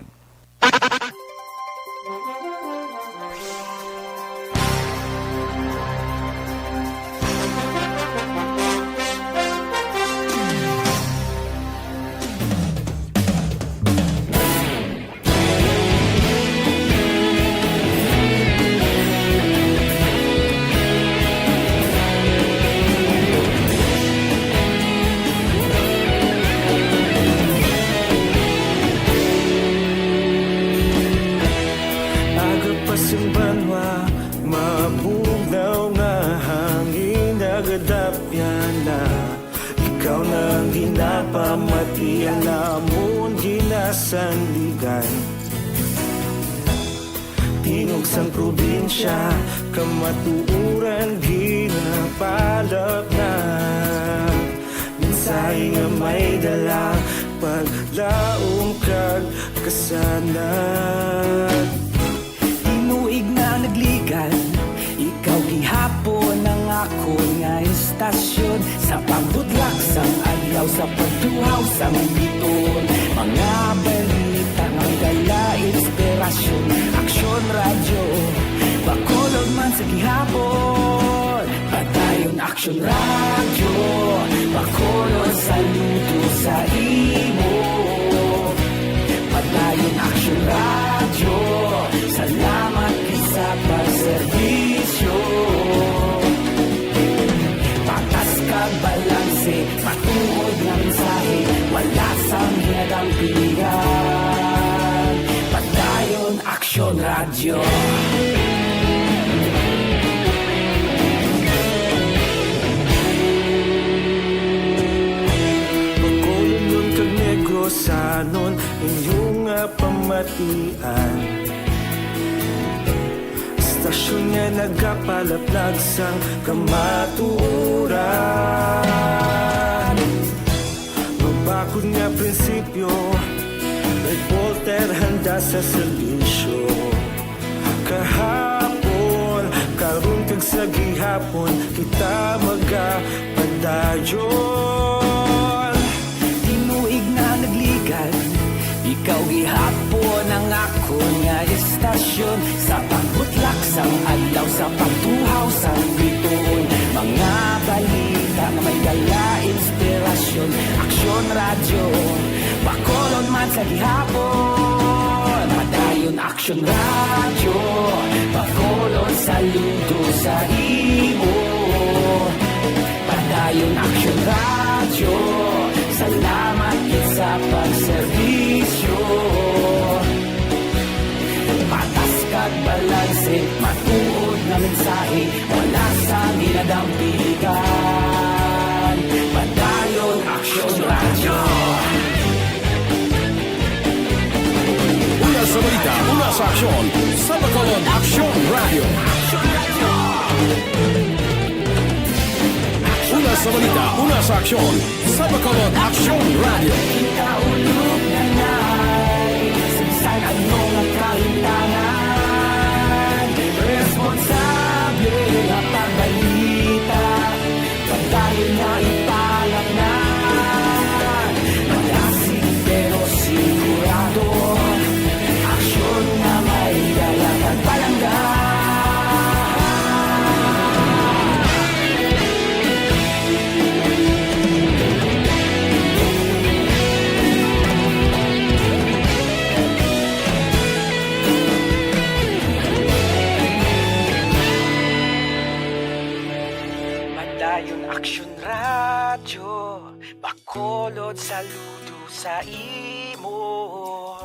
Napamatian namon ginasanligan. Tingog sang probinsya, kamatuoran ginapalapnag. Mensahe nga may dala, paglaom kag kasanag. Tinuig na nagligad, ikaw gihapon ang akon nga istasyon. Sa pagbutlak sang adlaw, sa pagtuhaw sang bituon, mga balita nga may dala inspirasyon. Aksyon Radyo, Bacolod man sa gihapon. Padayon Aksyon Radyo, Bacolod, saludo sa imo. Padayon Aksyon Radyo, salamat gid sa pagserbisyo. Patas kag balanse, matuod nga mensahe, wala sang ginadampigan. Padayon Aksyon Radyo. Bacolodnon kag Negrosanon, inyo nga pamatian. Istasyon nga nagapalaplag sang kamatuoran. Mabakod nga prinsipyo, reporter handa sa serbisyo. Kahapon, karon kag sa gihapon, kita magapadayon. Tinuig na nagligad, ikaw gihapon ang akon nga istasyon. Sa pagbutlak sang adlaw, sa pagtuhaw sang bituon, mga balita nga may dala inspirasyon. Aksyon Radyo, Bacolod man sa gihapon. Padayon Aksyon Radyo, Bacolod, saludo sa imo. Padayon Aksyon Radyo, salamat gid sa pagserbisyo. Patas kag balanse, matuod nga mensahe, wala sang ginadampigan. Padayon Aksyon Radyo. Una sa balita, una sa aksyon, sa Bacolod Aksyon Radyo. Una sa balita, una sa aksyon, sa Bacolod Aksyon Radyo. Kaulog na na'y sa bisan ano nga kahimtangan. Responsable nga pagbalita, padayon nga ipalapnag. Malasig pero sigurado, aksyon nga may dala kag palangga. Padayon Aksyon Radyo, Bacolod, saludo sa imo.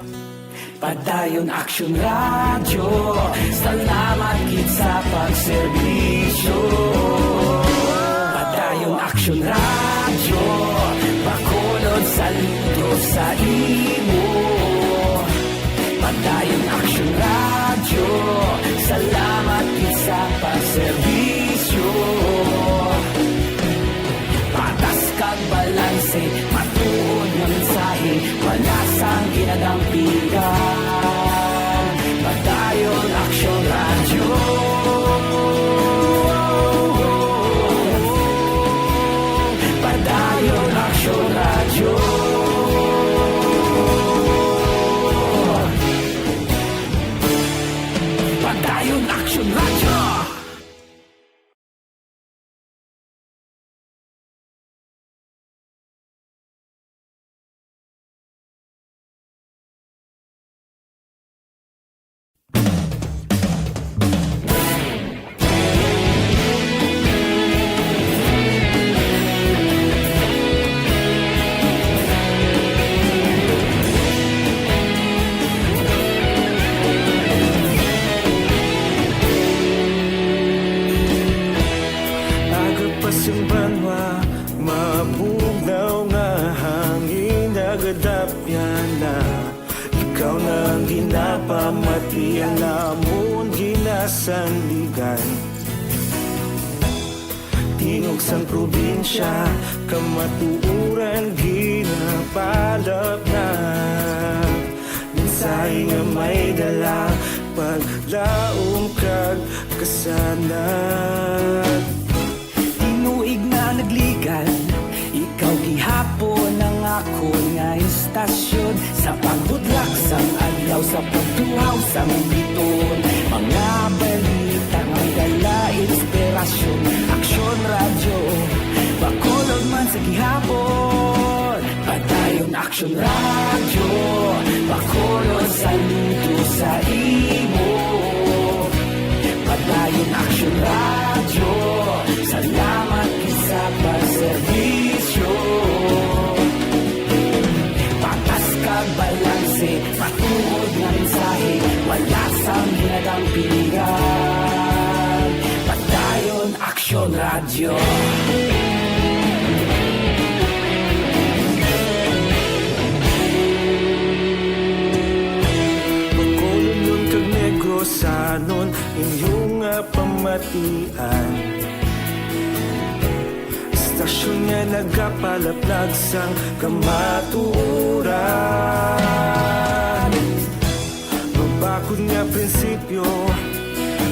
Padayon Aksyon Radyo, salamat gid sa pagserbisyo. Padayon Aksyon Radyo, Bacolod, saludo sa imo. Padayon Aksyon Radyo, salamat gid sa pagserbisyo. Patas kag balanse, matuod nga mensahe, wala sang ginadampigan. Padayon Aksyon Radyo. Padayon Aksyon Radyo. Padayon Aksyon Radyo. Tingog sang probinsya, kamatuoran ginapalapnag. Mensahe nga may dala, paglaom kag kasanag. Tinuig na nagligan, ikaw gihapon ang akon nga istasyon. Sa pagbudlak sang adlaw, sa pagtuhaw sang bituon, mga balita nga may dala inspirasyon. Aksyon Radyo, Bacolod man sa gihapon. Padayon Aksyon Radyo, Bacolod, saludo sa imo. Padayon Aksyon Radyo, salamat gid sa pagserbisyo. Patas kag balanse, matuod nga mensahe, wala sang ginadampigan. Padayon Aksyon Radyo. Bacolodnon kag Negrosanon, inyo nga pamatian. Istasyon nga nagapalaplag sang kamatuoran. Mabakod nga prinsipyo,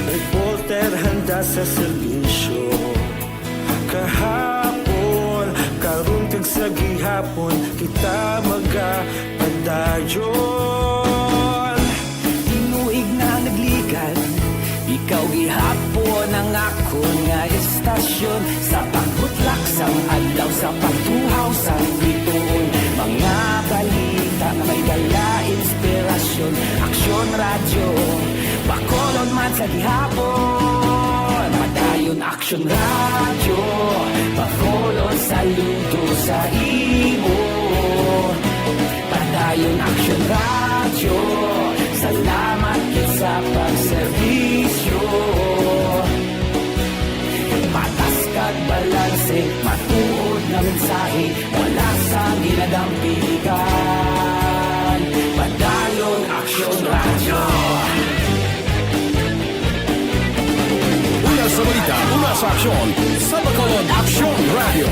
reporter handa sa serbisyo. Kahapon, karon kag sa gihapon, kita magapadayon. Tinuig na nagligan, ikaw gihapon ang akon nga istasyon. Sa pagbutlak sang adlaw, sa pagtuhaw sang bituon, mga balita nga may dala inspirasyon. Aksyon Radyo, Bacolod man sa gihapon. Padayon Aksyon Radyo, Bacolod, saludo sa imo. Padayon Aksyon Radyo, salamat gid sa pagserbisyo. Patas kag balanse, matuod nga mensahe, wala sang ginadampigan. Padayon Aksyon Radyo. Una sa balita, una sa aksyon, sa Bacolod Aksyon Radyo.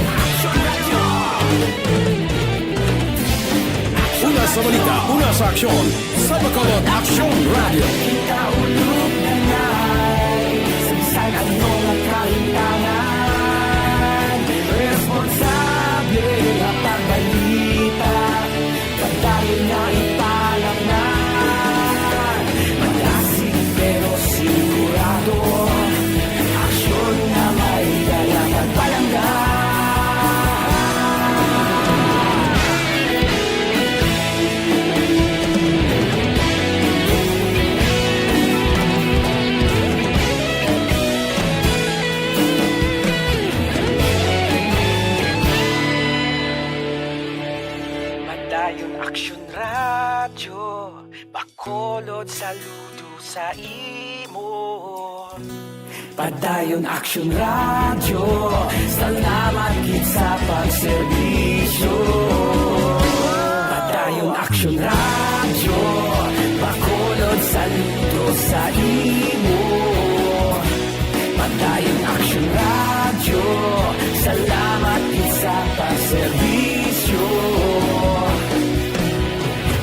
Una sa balita, una sa aksyon, sa Bacolod Aksyon Radyo. Kita ulog na ngay, sa bisan ano nga kahimtangan, responsable nga pagbalita, padayon nga ipalapngan. Malasig pero sigurado, aksyon nga may dala kag palangga. Padayon Aksyon Radyo, Bacolod, saludo sa imo. Padayon Aksyon Radyo, salamat gid sa pagserbisyo. Padayon Aksyon Radyo, Bacolod, saludo sa imo. Padayon Aksyon Radyo, salamat gid sa pagserbisyo.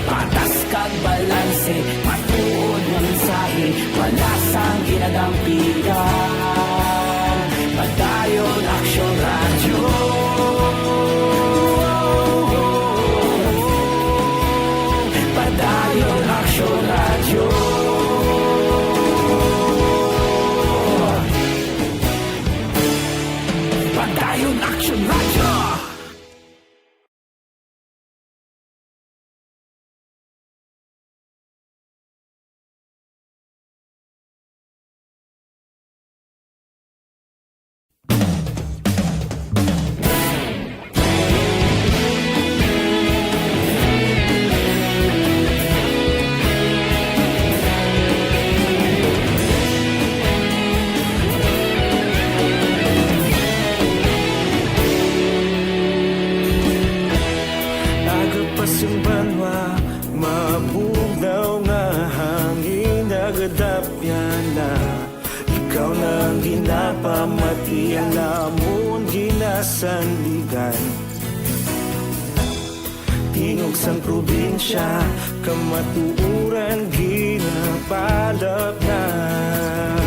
Patas kag balanse, matuod nga mensahe, wala sang ginadampigan. Padayon Aksyon Radyo. Padayon Aksyon Radyo. Padayon Aksyon Radyo. Ang ginapamati ang namon ginasandigan. Tingog sang probinsya, kamatuoran ginapalapnag.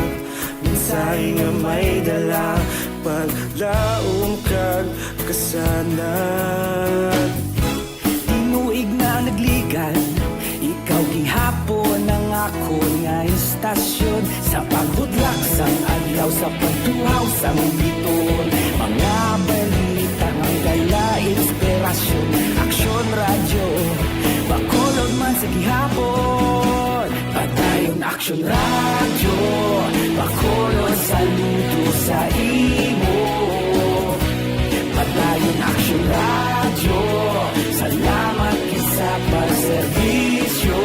Mensahe nga may dala, paglaom kag kasanag. Tinuig na nagligan, ikaw gihapon ang akon nga istasyon. Sa pagbutlak sang adlaw, sa pagtuhaw sang biton, mga balita nga dala inspirasyon. Aksyon Radyo, Bacolod man sa gihapon. Padayon Aksyon Radyo, Bacolod, saludo sa imo. Padayon Aksyon Radyo, salamat gid sa pagserbisyo.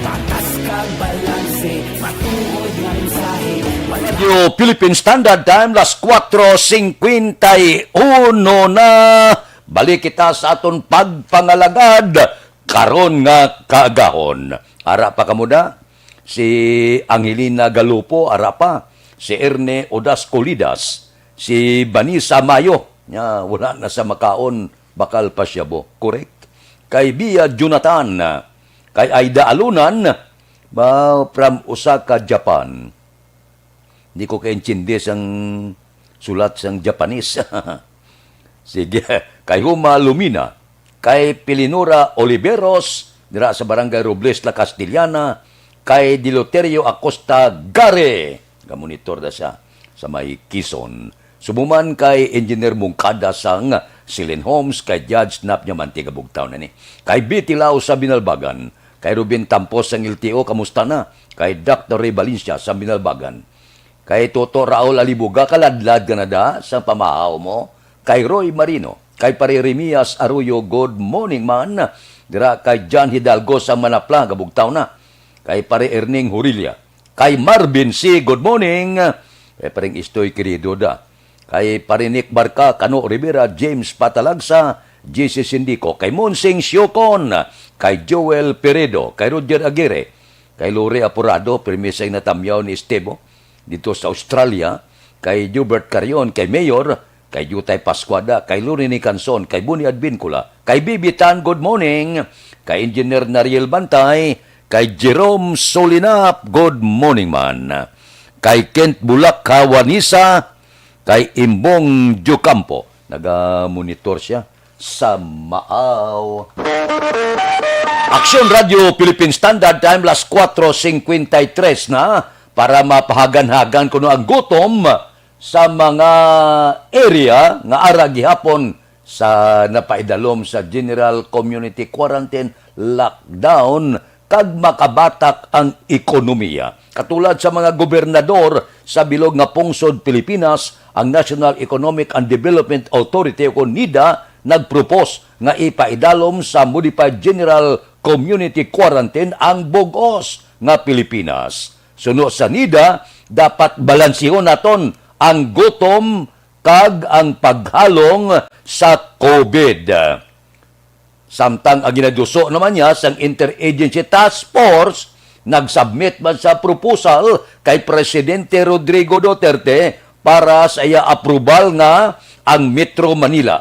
Patas kag balanse, matuod nga mensahe, wala Radyo Philippine Standard Time, las kuwatro singkwenta y uno na. Balik kita sa aton pagpangalagad karon nga kaagahon. Ara pa kamo da? Si Angelina Galupo, ara pa. Si Erne Odas Colidas, si Vanessa Mayo, nya wala na sa makaon, bakal pa siya bo. Correct? Kay Bia Jonathan, kay Aida Alunan, ba, from Osaka, Japan. Di ko kaintindi sang sulat sang Japanese. Sige, kay Huma Lumina, kay Pilinora Oliveros, dira sa Barangay Robles, La Castellana, kay Deloterio Acosta Gare, gamonitor na siya sa may Quezon. Subo man kay Engineer Mungkada sang Silen Homes, kay Judge Nap niya Mantiga Bugtaw na ni. Kay Betty Lau sa Binalbagan, kay Ruben Tampos sang L T O, kamusta na? Kay Doctor Ray Valencia sa Binalbagan. Kay Toto Raul Alibuga, kaladlad ka na da sa pamahaw mo. Kay Roy Marino, kay Pare Remias Arroyo, good morning man. Dira kay John Hidalgo sa Manapla, gabugtaw na. Kay Pare Erning Hurilia, kay Marvin C, good morning. Kay Pareng Istoy Querido da. Kay Pare Nick Barca, Kano Rivera, James Patalagsa, J C Sindico, kay Monsing Siocon, kay Joel Peredo, kay Roger Aguirre, kay Lori Apurado, pirmi say natamyaw ni Estevo dito sa Australia, kay Jubert Carion, kay Mayor, kay Jutay Pascuada, kay Lori Nicanson, kay Buni Advincula, kay Bibi Tan, good morning, kay Engineer Nariel Bantay, kay Jerome Solinap, good morning man, kay Kent Bulak Hawanisa, kay Imbong Diocampo. Naga-monitor siya sa Maaw. Aksyon Radyo Philippine Standard Time, las kuwatro singkwenta y tres na, para mapahagan-hagan kuno ang gutom sa mga area nga ara gihapon sa napaidalom sa General Community Quarantine, lockdown, kag makabatak ang ekonomiya. Katulad sa mga gobernador sa bilog nga pungsod Pilipinas, ang National Economic and Development Authority o NEDA nagpropose nga ipaidalom sa Modified General Community Quarantine ang bug-os nga Pilipinas. Suno sa NEDA, dapat balansihon naton ang gutom kag ang paghalong sa COVID. Samtang ang ginaduso naman niya sang Interagency Task Force, nagsubmit man sa proposal kay Presidente Rodrigo Duterte para sa iya approval nga ang Metro Manila,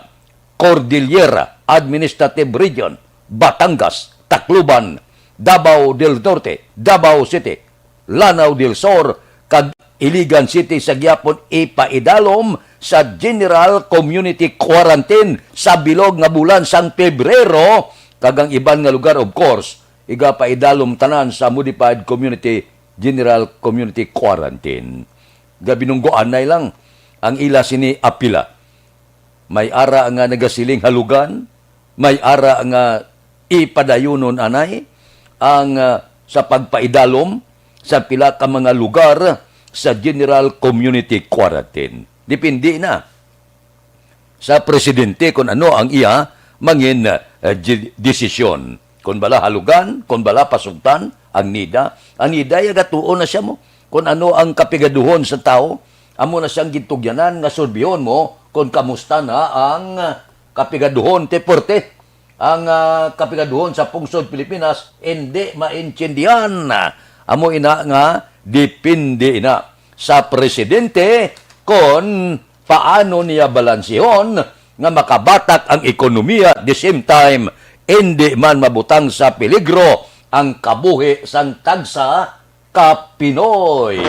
Cordillera Administrative Region, Batangas, Tacloban, Davao del Norte, Davao City, Lanao del Sur, kag Iligan City sa gihapon ipaidalom sa General Community Quarantine sa bilog nga bulan sang Pebrero, kag ang iban nga lugar, of course, igapaidalom tanan sa Modified Community, General Community Quarantine. Gabinunggoanay lang ang ila sini apila. May ara nga nagasiling halugan, may ara nga ipadayunon anay ang, ah, sa pagpaidalom sa pila ka mga lugar sa General Community Quarantine. Depende na sa presidente kung ano ang iya mangin, ah, di-, desisyon. Kung bala halugan, kung bala pasugtan, ang NEDA, ang NEDA, yagatuon na siya mo kung ano ang kapigaduhon sa tao. Amo na siyang gintugyanan nga surbihon mo kung kamusta na ang kapigaduhon, te, porte. Ang, ah, kapigaduhon sa pungsod Pilipinas, hindi maintindihan. Amo ina nga Depende na sa presidente kon paano niya balansihon nga makabatak ang ekonomiya, at the same time, hindi man mabutang sa peligro ang kabuhi sang tagsa ka Pinoy.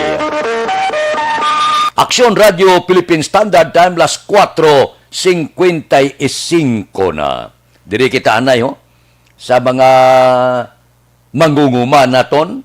Aksyon Radio Philippine Standard Time, las kuwatro singkwenta y singko na. Diri kita anay, ho, sa mga mangunguma naton.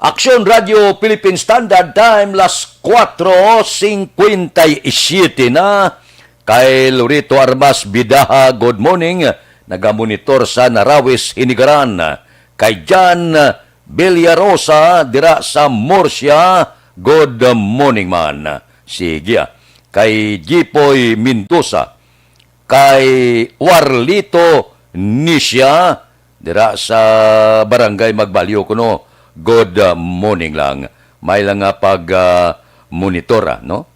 Aksyon Radio Philippine Standard Time, las kuwatro singkwenta y siyete na. Kay Lorito Armas Bidaha, good morning. Nagamonitor sa Narawis, Hinigaran. Kay Jan Villarosa dira sa Murcia, good morning man. Sige, ah. Kay Jipoy Mendoza, kay Warlito Nisha, dira sa Barangay Magbalyo kuno, good, ah, morning lang. May lang nga pag, ah, monitor, ah, no?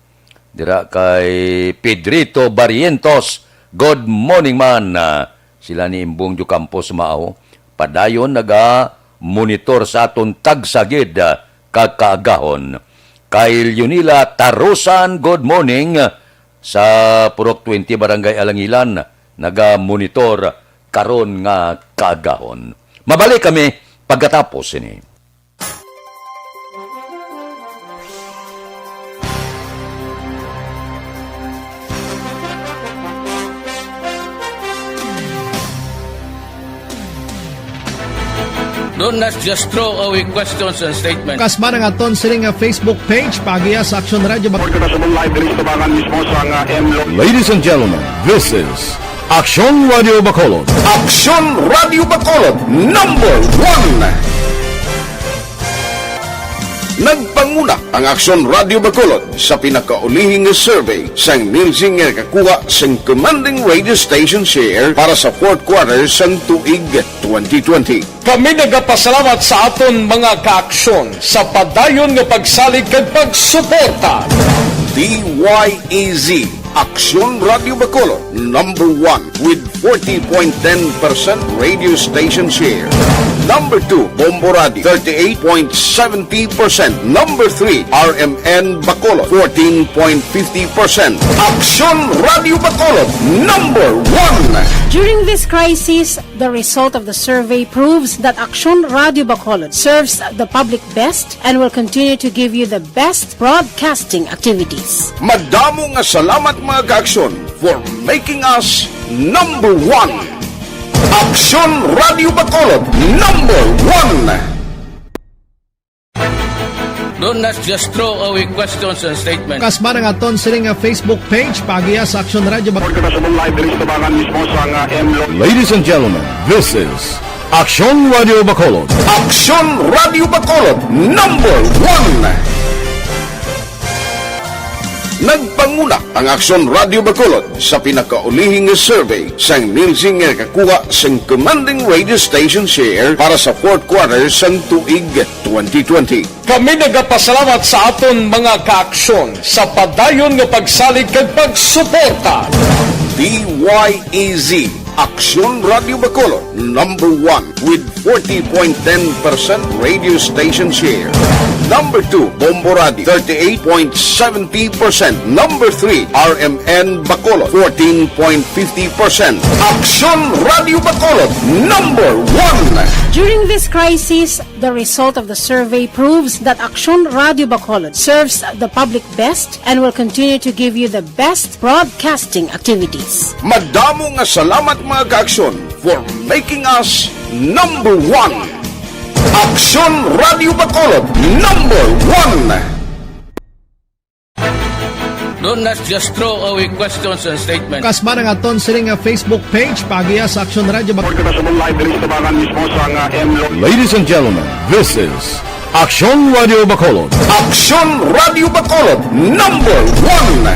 Dira kay Pedrito Barrientos, good morning man. Ah, sila ni Imbong Diocampo Sumao, padayon naga-monitor sa aton tagsa gid, ah, ka kaagahon. Kay Leonila Tarusan, good morning. Sa Purok twenty, Barangay Alangilan, naga-monitor karon nga kaagahon. Mabalik kami pagkatapos sini. Don't, let's just throw away questions and statements. Kasma ang aton sini nga Facebook page, paagiha sa Aksyon Radio Bacolod. Report kita sa live diri sa tabangan mismo sa nga M Lo- Ladies and gentlemen, this is Aksyon Radio Bacolod. Aksyon Radio Bacolod, number one. Nagpanguna ang Aksyon Radio Bacolod sa pinakaulihing survey sang Nielsen nga nakakuha sang commanding radio station share para sa fourth quarter sang tuig twenty twenty. Kami nagapasalamat sa aton mga kaaksyon sa padayon nga pagsalig kag pagsuporta. D Y E Z, Aksyon Radio Bacolod, number one with forty point ten percent radio station share. Number two, Bombo Radio, thirty-eight point seventy percent. Number three, R M N Bacolod, fourteen point fifty percent. Aksyon Radio Bacolod, number one. During this crisis, the result of the survey proves that Aksyon Radio Bacolod serves the public best and will continue to give you the best broadcasting activities. Madamo nga salamat, mga kaaksyon, for making us number one. Aksyon Radio Bacolod, number one. Don't, let's just throw away questions and statements. Kasma ang aton sini nga Facebook page, paagiha sa Aksyon Radio Bacolod. Report kita sa live diri sa tabangan mismo sa nga M Lo- Ladies and gentlemen, this is Aksyon Radio Bacolod. Aksyon Radio Bacolod, number one. Nagpanguna ang Aksyon Radio Bacolod sa pinakaulihi nga survey sang Nielsen nga nakakuha sang commanding radio station share para sa fourth quarter sang tuig twenty twenty. Kami nagapasalamat sa aton mga kaaksyon sa padayon nga pagsalig kag pagsuporta. D Y E Z, Aksyon Radio Bacolod, number one with forty point ten percent radio station share. Number two, Bombo Radio, thirty-eight point seventy percent. Number three, R M N Bacolod, fourteen point fifty percent. Aksyon Radio Bacolod, number one. During this crisis, the result of the survey proves that Aksyon Radio Bacolod serves the public best and will continue to give you the best broadcasting activities. Madamo nga salamat, mga kaaksyon, for making us number one. Aksyon Radio Bacolod, number one. Don't just throw away questions and statements. Kasman ang aton sining nga Facebook page, paagiha sa Aksyon Radio Bacolod. Report kita sa live diri sa tabangan mismo sa nga M Lo- Ladies and gentlemen, this is Aksyon Radio Bacolod. Aksyon Radio Bacolod, number one.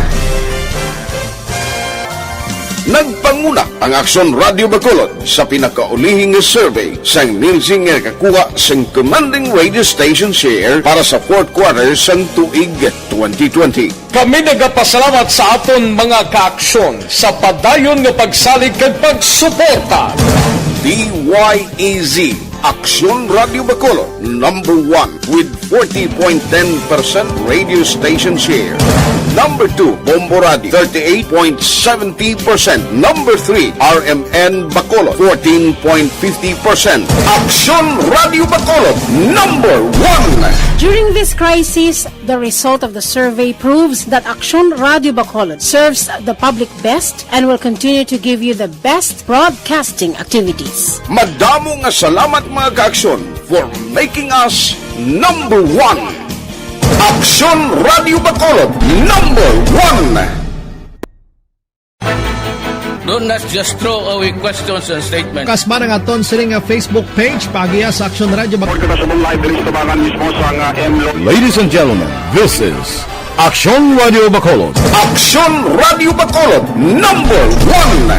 Nagpanguna ang Aksyon Radio Bacolod sa pinakaulihi nga survey sang Nielsen nga nakakuha sang commanding radio station share para sa fourth quarter sang tuig twenty twenty. Kami nagapasalamat sa aton mga kaaksyon sa padayon nga pagsalig kag pagsuporta. D Y E Z, Aksyon Radio Bacolod, number one with forty point ten percent radio station share. Number two, Bombo Radio, thirty-eight point seventy percent. Number three, R M N Bacolod, fourteen point fifty percent. Aksyon Radio Bacolod, number one. During this crisis, the result of the survey proves that Aksyon Radio Bacolod serves the public best and will continue to give you the best broadcasting activities. Madamo nga salamat, mga kaaksyon, for making us number one. Aksyon Radio Bacolod, number one. Don't just throw away questions and statements. Kasman ang aton sining nga Facebook page, paagiha sa Aksyon Radio Bacolod. Report kita sa live diri sa tabangan mismo sa nga M Lo- Ladies and gentlemen, this is Aksyon Radio Bacolod. Aksyon Radio Bacolod, number one.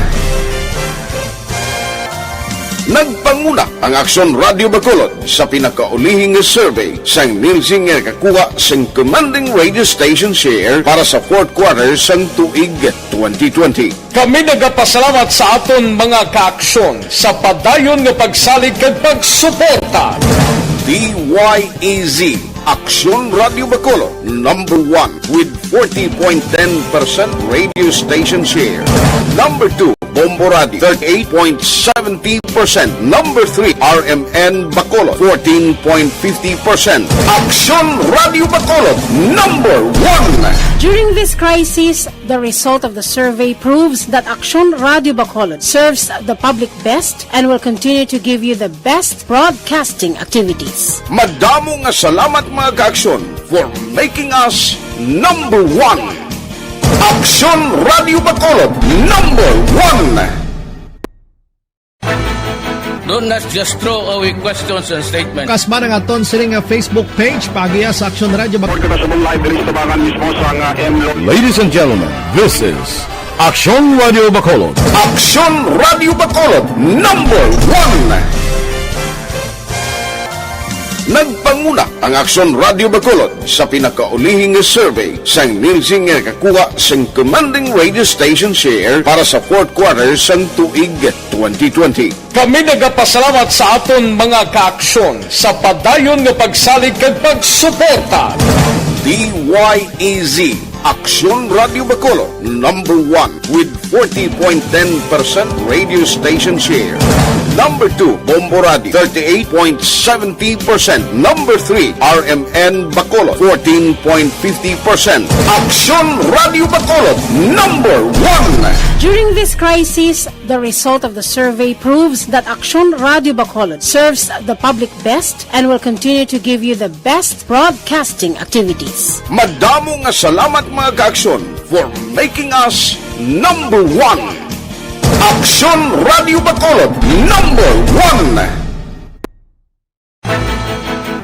Nagpanguna ang Aksyon Radio Bacolod sa pinakaulihi nga survey sang Nielsen nga nakakuha sang commanding radio station share para sa fourth quarter sang tuig twenty twenty. Kami nagapasalamat sa aton mga kaaksyon sa padayon nga pagsalig kag pagsuporta. D Y E Z, Aksyon Radio Bacolod, number one with forty point ten percent radio station share. Number two, Bombo Radio, thirty-eight point seventy percent. Number three, R M N Bacolod, fourteen point fifty percent. Aksyon Radio Bacolod, number one. During this crisis, the result of the survey proves that Aksyon Radio Bacolod serves the public best and will continue to give you the best broadcasting activities. Madamo nga salamat, mga kaaksyon, for making us number one. Aksyon Radio Bacolod, number one. Don't just throw away questions and statements. Kasman ang aton sining nga Facebook page, paagiha sa Aksyon Radio Bacolod. Report kita sa live diri sa tabangan mismo sa nga M Lo- Ladies and gentlemen, this is Aksyon Radio Bacolod. Aksyon Radio Bacolod, number one. Nagpanguna ang Aksyon Radio Bacolod sa pinakaulihi nga survey sang Nielsen nga nakakuha sang commanding radio station share para sa fourth quarter sang tuig twenty twenty. Kami nagapasalamat sa aton mga kaaksyon sa padayon nga pagsalig kag pagsuporta. D Y E Z, Aksyon Radio Bacolod, number one with forty point ten percent radio station share. Number two, Bombo Radio, thirty-eight point seventy percent. Number three, R M N Bacolod, fourteen point fifty percent. Aksyon Radio Bacolod, number one. During this crisis, the result of the survey proves that Aksyon Radio Bacolod serves the public best and will continue to give you the best broadcasting activities. Madamo nga salamat, mga kaaksyon, for making us number one. Aksyon Radio Bacolod, number one.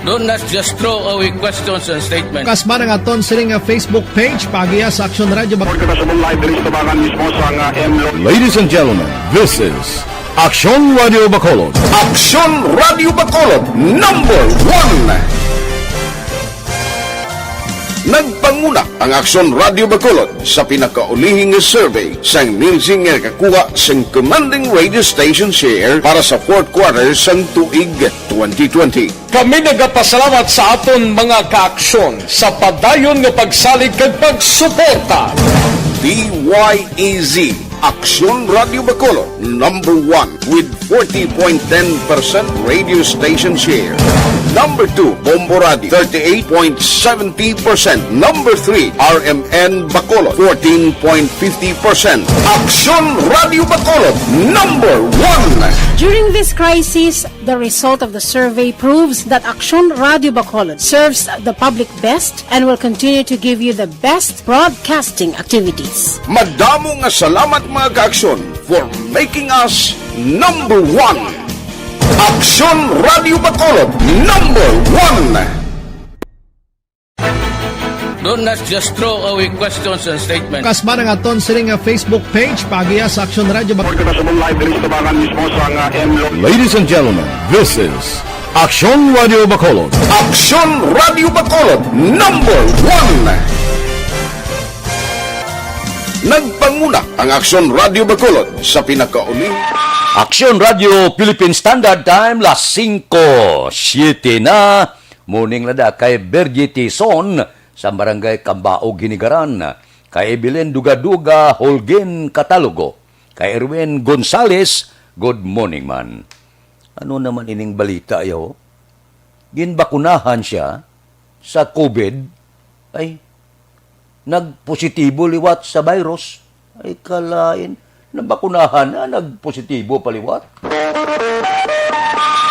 Don't not just throw away questions and statements. Kasman ang aton sini nga Facebook page, paagiha sa Aksyon Radio Bacolod. Kita sa live diri sa tabangan mismo sa nga M Lo- Ladies and gentlemen, this is Aksyon Radio Bacolod. Aksyon Radio Bacolod, number one. Nagpanguna ang Aksyon Radio Bacolod sa pinakaulihing survey sang Nielsen nga nakakuha sang commanding radio station share para sa fourth quarter sang tuig twenty twenty. Kami nagapasalamat sa aton mga kaaksyon sa padayon nga pagsalig kag pagsuporta. D Y E Z, Aksyon Radio Bacolod, number one with forty point ten percent radio station share. Number two, Bombo Radio, thirty-eight point seventy percent. Number three, R M N Bacolod, fourteen point fifty percent. Aksyon Radio Bacolod, number one. During this crisis, the result of the survey proves that Aksyon Radio Bacolod serves the public best and will continue to give you the best broadcasting activities. Madamo nga salamat, mga kaaksyon, for making us number one. Aksyon Radio Bacolod, number one. Don't not just throw away questions and statements. Kasman ang aton sini nga Facebook page, paagiha sa Aksyon Radio Bacolod. Kita sa live diri sa tabangan mismo sa nga M Lo- Ladies and gentlemen, this is Aksyon Radio Bacolod. Aksyon Radio Bacolod, number one. Nagpanguna ang Aksyon Radio Bacolod sa pinakauli. Aksyon Radio Philippine Standard Time, las singko siete na. Morning lada kay Bergie Tison sa Barangay Cambao, Ginigaran. Kay Evelyn Dugaduga Holguin Catalogo. Kay Erwin Gonzales, good morning man. Ano naman ining balita, yo? Ginbakunahan siya sa COVID. Ay, nagpositibo liwat sa virus. Ay, kalain. Nabakunahan na, nagpositibo pa liwat.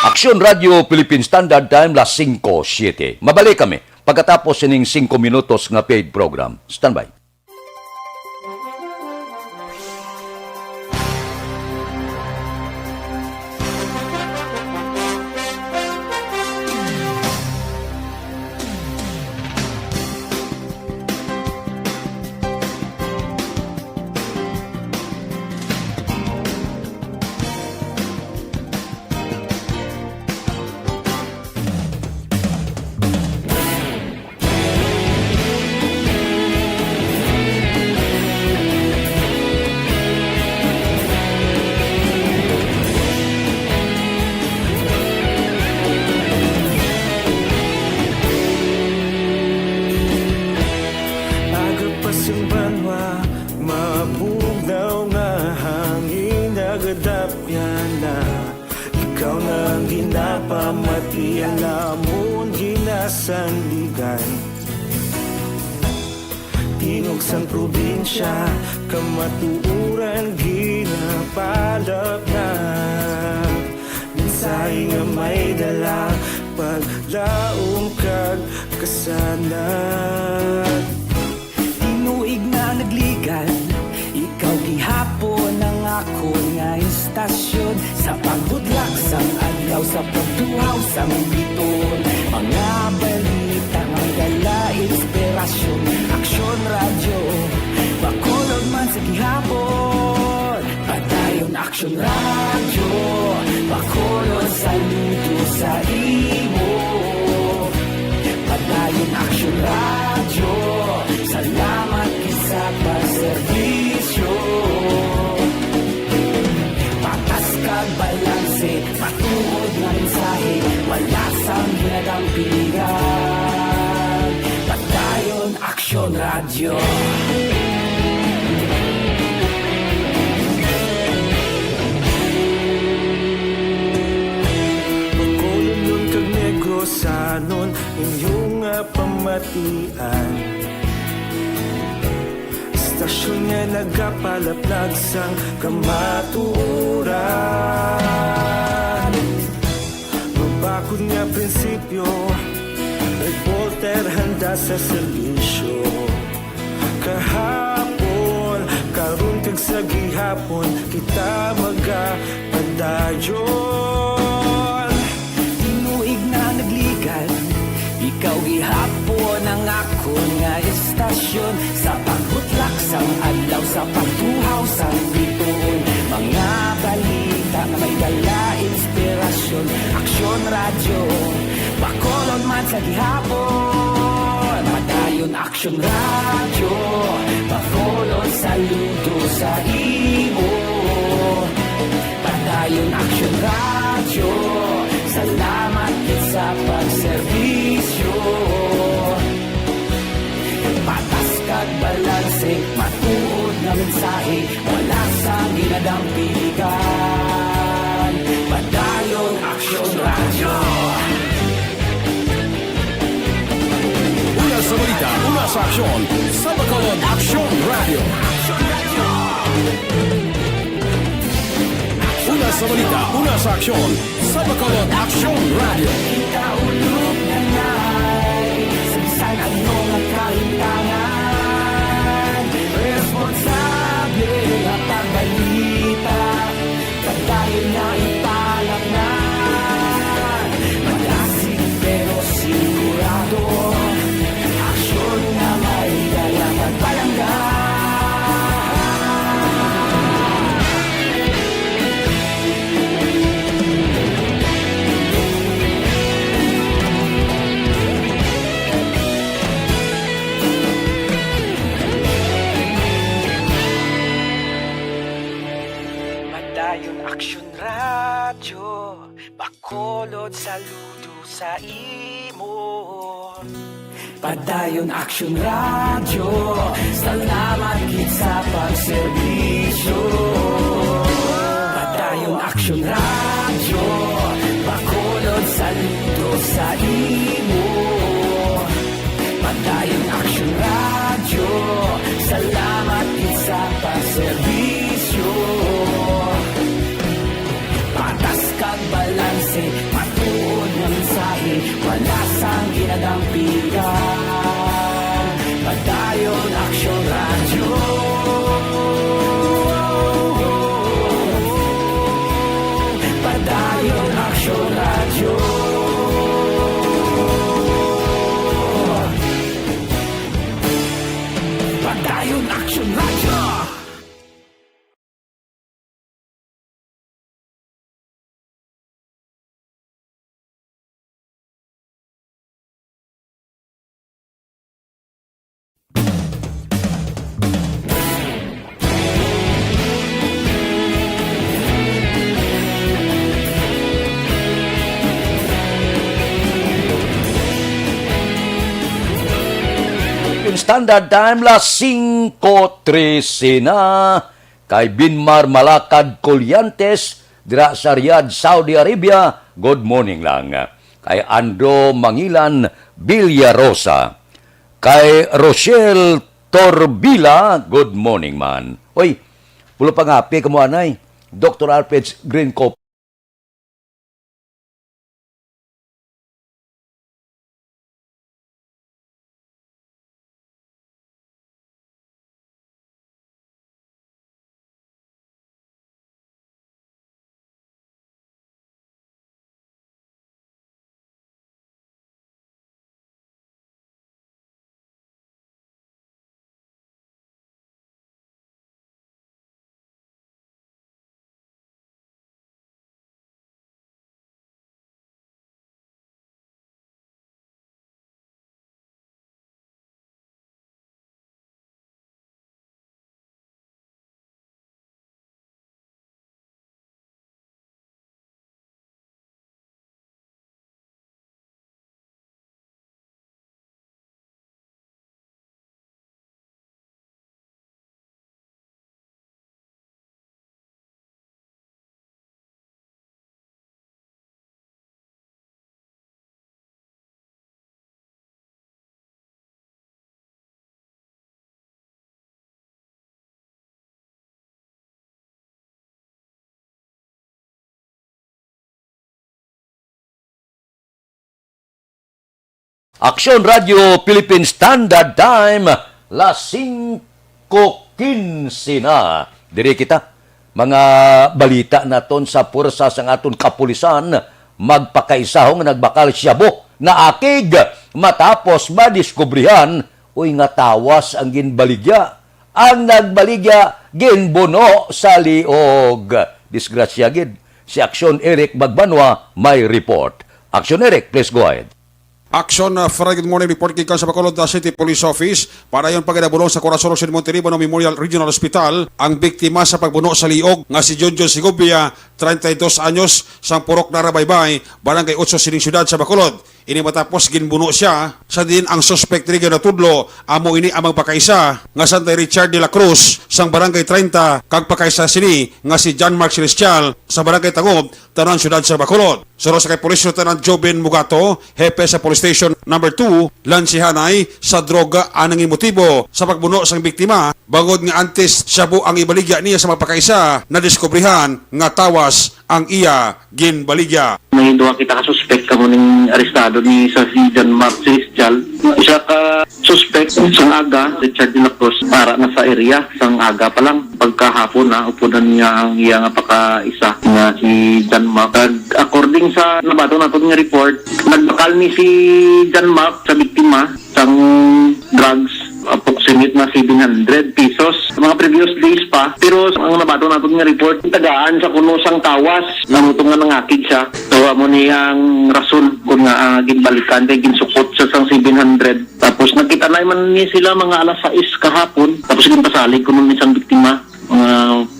Aksyon Radio Philippine Standard Time, las singko siete. Mabalik kami pagkatapos sining singko minutos nga paid program. Standby. Aga pa sing banwa, mabugnaw nga hangin nagadapyan na. Ikaw na ang ginapamati, ang amon ginasandigan. Tingog sang probinsya, kamatuoran ginapalapnag. Mensahe nga may dala, paglaom kag kasanag. Tinuig na nagligan, ikaw gihapon ang akon nga istasyon. Sa pagbudlak sang adlaw, sa pagtuhaw sang biton, mga balita nga dala inspirasyon. Aksyon Radyo, Bacolod man sa gihapon. Padayon Aksyon Radyo, Bacolod, saludo sa imo. Padayon Aksyon Radyo, salamat gid sa pagserbisyo. Patas kag balanse, matuod nga mensahe, wala sang ginadampigan. Padayon Aksyon Radyo. Bacolodnon kag Negrosanon, inyo nga pamatian. Istasyon nga nagapalaplag sang kamatuoran. Mabakod nga prinsipyo, reporter handa sa serbisyo. Kahapon, karon kag sa gihapon, kita magapadayon. Tinuig na nagligan, Istasyon sa pagbutlak sang adlaw, sa pagtuhaw sang bituon, mga balita nga may dala inspirasyon. Aksyon Radyo, Bacolod man sa gihapon. Padayon Aksyon Radyo, Bacolod saludo sa imo. Padayon Aksyon Radyo, salamat gid sa pagserbisyo. Patas kag balanse, matuod nga mensahe, wala sang ginadampingan. Padayon Aksyon Radyo. Una sa balita, una sa aksyon, sa Bacolod Aksyon Radyo. Una sa balita, una sa aksyon, sa Bacolod Aksyon Radyo. Kita ulog na nai, sa bisan ano nga kahintangan, responsable nga pagbalita, padayon nga ipalaknad. Malasig pero sigurado, aksyon nga may dala kag palangga. Padayon Aksyon Radyo, Bacolod saludo sa imo. Padayon Aksyon Radyo, salamat gid sa pagserbisyo. Padayon Aksyon Radyo, Bacolod saludo sa imo. Padayon Aksyon Radyo, salamat gid sa pagserbisyo. Patas kag balanse, matuod nga mensahe, wala sang ginadampigan. Padayon Aksyon Radyo. Padayon Aksyon Radyo. Padayon Aksyon Radyo. Philippine Standard Time, las singko trese na. Kay Binmar Malakad Colliantes, dira sa Riyadh, Saudi Arabia, good morning lang. Kay Andro Mangilan Villarosa, kay Rochelle Torbila, good morning man. Oy, pulo pa nga, pi kamo anay, Doktor Alfred's Green Coffee. Aksyon Radyo Philippine Standard Time, las singko quince na. Diri kita, mga balita naton sa puwersa sang aton kapulisan, magpakaisahong nagbakal shabu, naakig matapos madiskubrihan Uy, nga tawas ang ginbaligya. Ang nagbaligya, ginbuno sa liog. Disgrasya gid. Si Aksyon Eric Magbanwa may report. Aksyon Eric, please go ahead. Action, uh, Fred, good morning. Report gikan sa Bacolod, uh, City Police Office. Padayon pa gid ang bulong sa Corazon Jose de Monteribano Memorial Regional Hospital ang biktima sa pagbuno sa liog nga si Junjun Segovia, treinta y dos anyos, sang Purok Narabaybay, Barangay Ocho sining siyudad sa Bacolod. Ini matapos ginbuno siya, sa diin ang suspek diri ginatudlo amo ini ang magpakaisa nga Sanday Richard de la Cruz sang Barangay treinta kag pakaisa sini nga si John Mark Celestial sa Barangay Tangob, Tanan, siyudad sa Bacolod. Suno sa kay Police Lieutenant Joven Mugato, hepe sa Police Station Number Two, lansihanay sa droga ang nangin motibo sa pagbuno sang biktima, bangod nga antes shabu ang ibaligya niya sa magpakaisa, nadiskubrihan nga tawas ang iya ginbaligya. May duha kita ka suspek kamo ning arestado ni sa si John Mark Celestial. Isa ka suspek sang aga, Richard de la Cruz, para na sa area sang aga pa lang. Pagkahapon na, upunan niya ang iya nga pakaisa nga si John Mark. Kag according sa nabaton naton nga report, nagbakal ni si John Mark sa biktima sang drugs, approximate na seven hundred pesos. Mga previous days pa, pero ang nabaton naton nga report, tagaan sa kuno sang tawas, amo to nga nangakig siya. So, amo ni ang rason kung nga, ah, ginbalikan kay ginsukot siya sang seven hundred. Tapos nagkita na man ni sila mga alas sais kahapon. Tapos ginpasalig kuno ni sang biktima, mga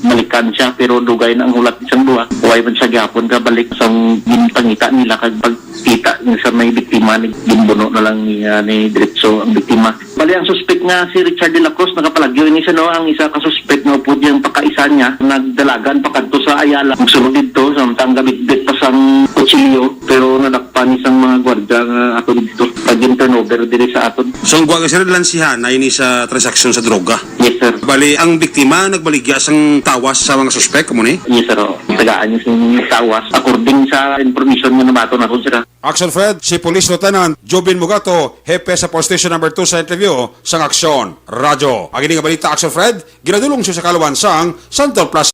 balikan siya, pero dugay na ang hulat sang duha. Way man siya gihapon kabalik sang ginpangita nila kag pagkita ni sa may biktima, ni ginbuno na lang niya ni diretso ang biktima. Bali, ang suspek nga si Richard de la Cruz, nakapalagyo ini siya, no? Ang isa ka suspek nga upod yang pakaisa niya, nagdalagan pa kadto sa Ayala. Magsulod didto, samtang gabitbit pa sang kutsilyo, pero nadakpan ni sang mga gwardiya nga ato didto. Pag-turnover diri sa aton. So, ang gwardiya, sir, lansihan na ini sa transaksyon sa droga. Yes, sir. Bali, ang biktima nagbaligya sang tawas sa mga suspek, amo ni? Yes, sir, oo. Tagaan niya sing tawas. According sa information nga nabaton naton, sir, ah. Action Fred, si Police Lieutenant Jobin Mugato, hepe sa Police Station Number Two sa interview sang Aksyon Radyo. Ang ini nga balita, Action Fred, ginadulong sa kaluwan sang Santo Plus.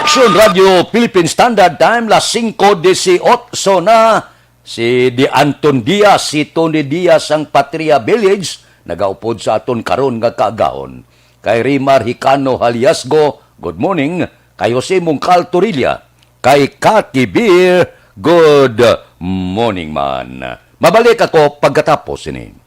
Aksyon Radyo Philippine Standard Time, las singko disiotso na. Si Di Anton Diaz, si Tony Diaz sang Patria Village, nagaupod sa aton karon nga kaagahon. Kay Rimar Hicano Haliasgo, good morning. Kay Jose Mungkal Torilla, kay Cathy Beer, good morning man. Mabalik ako pagkatapos ini.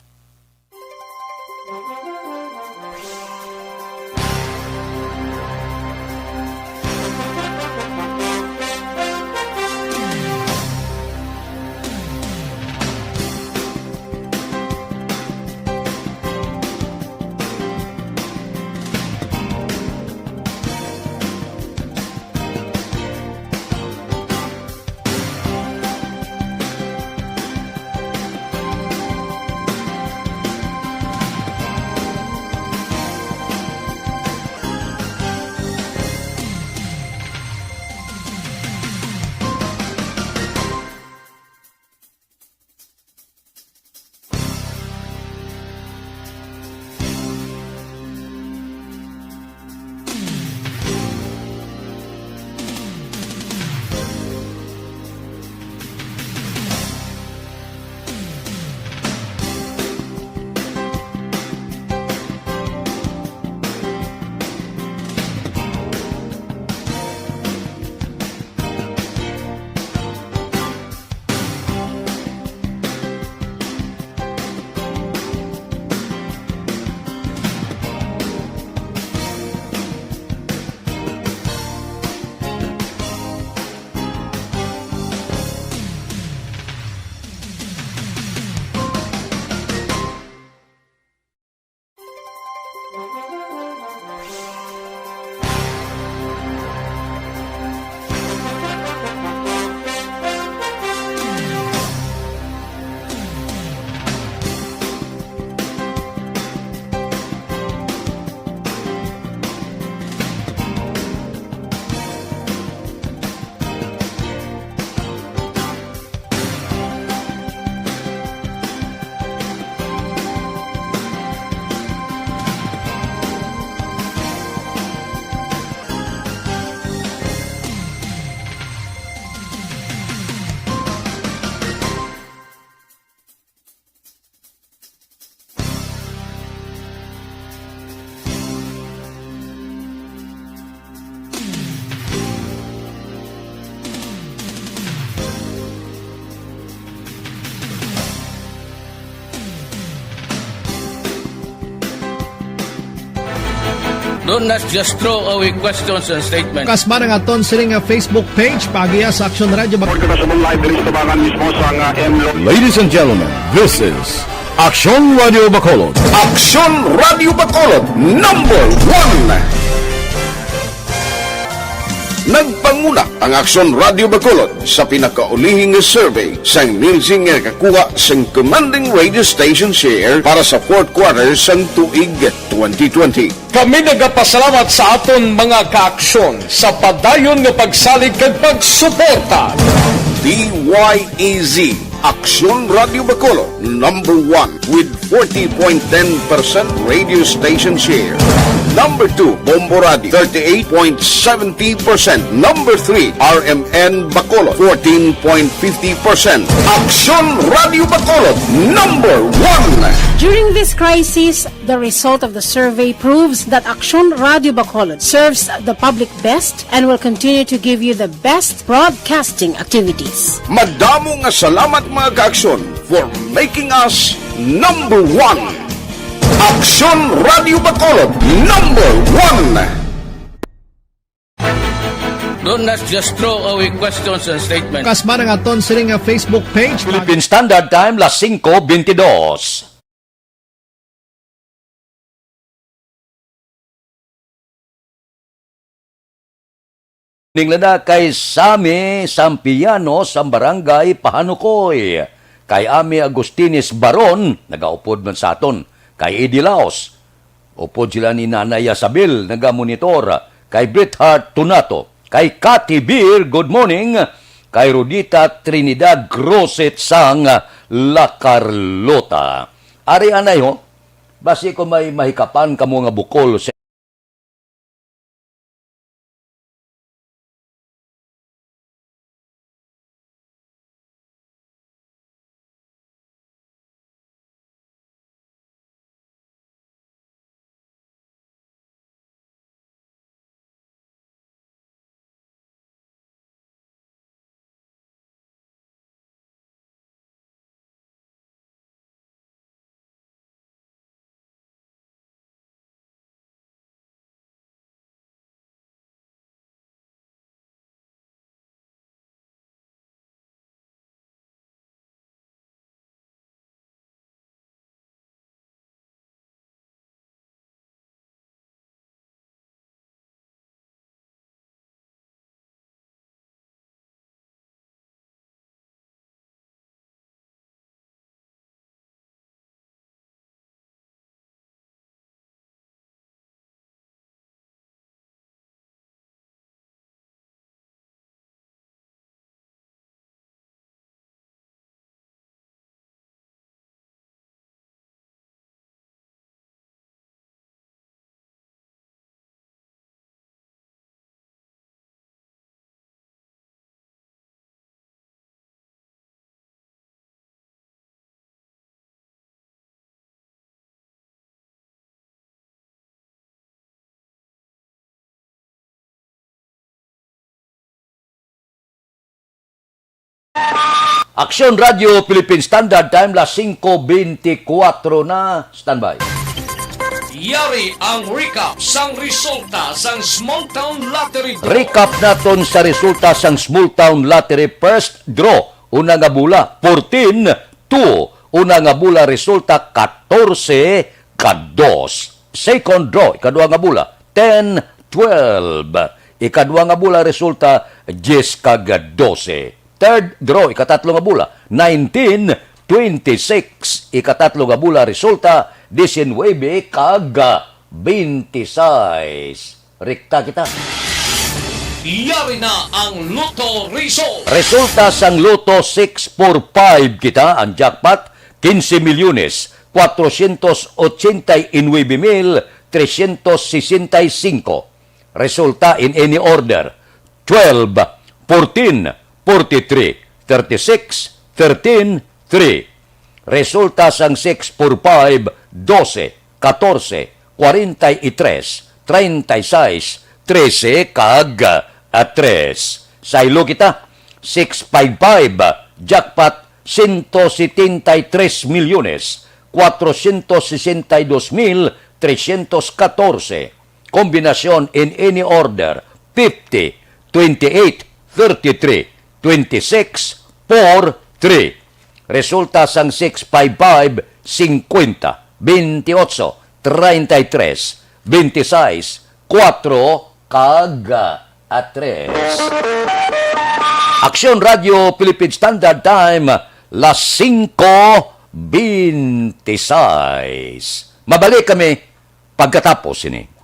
Don't not just throw away questions and statements. Kasma ang aton sini nga Facebook page, paagiha sa Aksyon Radio Bacolod. Report ka sa live diri sa Tabangan mismo sa nga M Lo- Ladies and gentlemen, this is Aksyon Radio Bacolod. Aksyon Radio Bacolod, number one. Nagpanguna ang Aksyon Radio Bacolod sa pinakaulihi nga survey sang Nielsen nga nakakuha sang commanding radio station share para sa fourth quarter sang tuig twenty twenty. Kami nagapasalamat sa aton mga kaaksyon sa padayon nga pagsalig kag pagsuporta. D Y E Z, Aksyon Radio Bacolod, number one with forty point ten percent radio station share. Number two, Bombo Radio, thirty-eight point seventy percent. Number three, R M N Bacolod, fourteen point fifty percent. Aksyon Radio Bacolod, number one. During this crisis, the result of the survey proves that Aksyon Radio Bacolod serves the public best and will continue to give you the best broadcasting activities. Madamo nga salamat, mga kaaksyon, for making us number one. Aksyon Radio Bacolod, number one. Don't not just throw away questions and statements. Kasma ang aton sini nga Facebook page. Philippine Standard Time, las singko bentidós. Ning lana kay Sammy Sampiano sang Barangay Pahanukoy, kay Ami Agustines Baron, nagaupod man sa aton, kay Eddie Laos, upod sila ni Nanay Yasabel, nagamonitor, kay Bret Hart Tunato, kay Cathy Beer, good morning, kay Rodita Trinidad Cruzet sang La Carlota. Ari anay ho, basi kung may mahikapan kamo nga bukol sa Aksyon Radio Philippine Standard Time, las singko bentikuwatro na. Standby. Yari ang recap sang resulta sang Small Town Lottery Draw. Recap naton sa resulta sang Small Town Lottery First Draw. Una nga bola, fourteen two. Una nga bola, resulta, katorse ka dos. Second draw, ikadua nga bola, ten twelve. Ikadua nga bola, resulta, diyes kag dose. Third draw, ikatatlo nga bola, nineteen twenty-six. Ikatatlo nga bola, resulta, diecinuebe kag twenty-six. Rekta kita. Yari na ang Lotto Result. Resulta sang Lotto six four five kita, ang jackpot, quince millones, cuatrocientos ochenta y nueve mil trescientos sesenta y cinco. Resulta in any order, twelve, fourteen, forty-three, thirty-six, thirteen, three. Resulta sang six four five, doce, katorse, kwarenta y tres, treinta y seis, trese, kag, ah, tres. Saylo kita, six five five, jackpot, ciento setenta y tres millones, cuatrocientos sesenta y dos mil trescientos catorce. Kombinasyon in any order, fifty, twenty-eight, thirty-three, twenty-six, four, three. Resulta sang six five five, singkwenta, bentiocho, treinta y tres, benti sais, kuwatro, kag, ah, tres. Aksyon Radio Philippine Standard Time, las singko benti sais. Mabalik kami pagkatapos sini.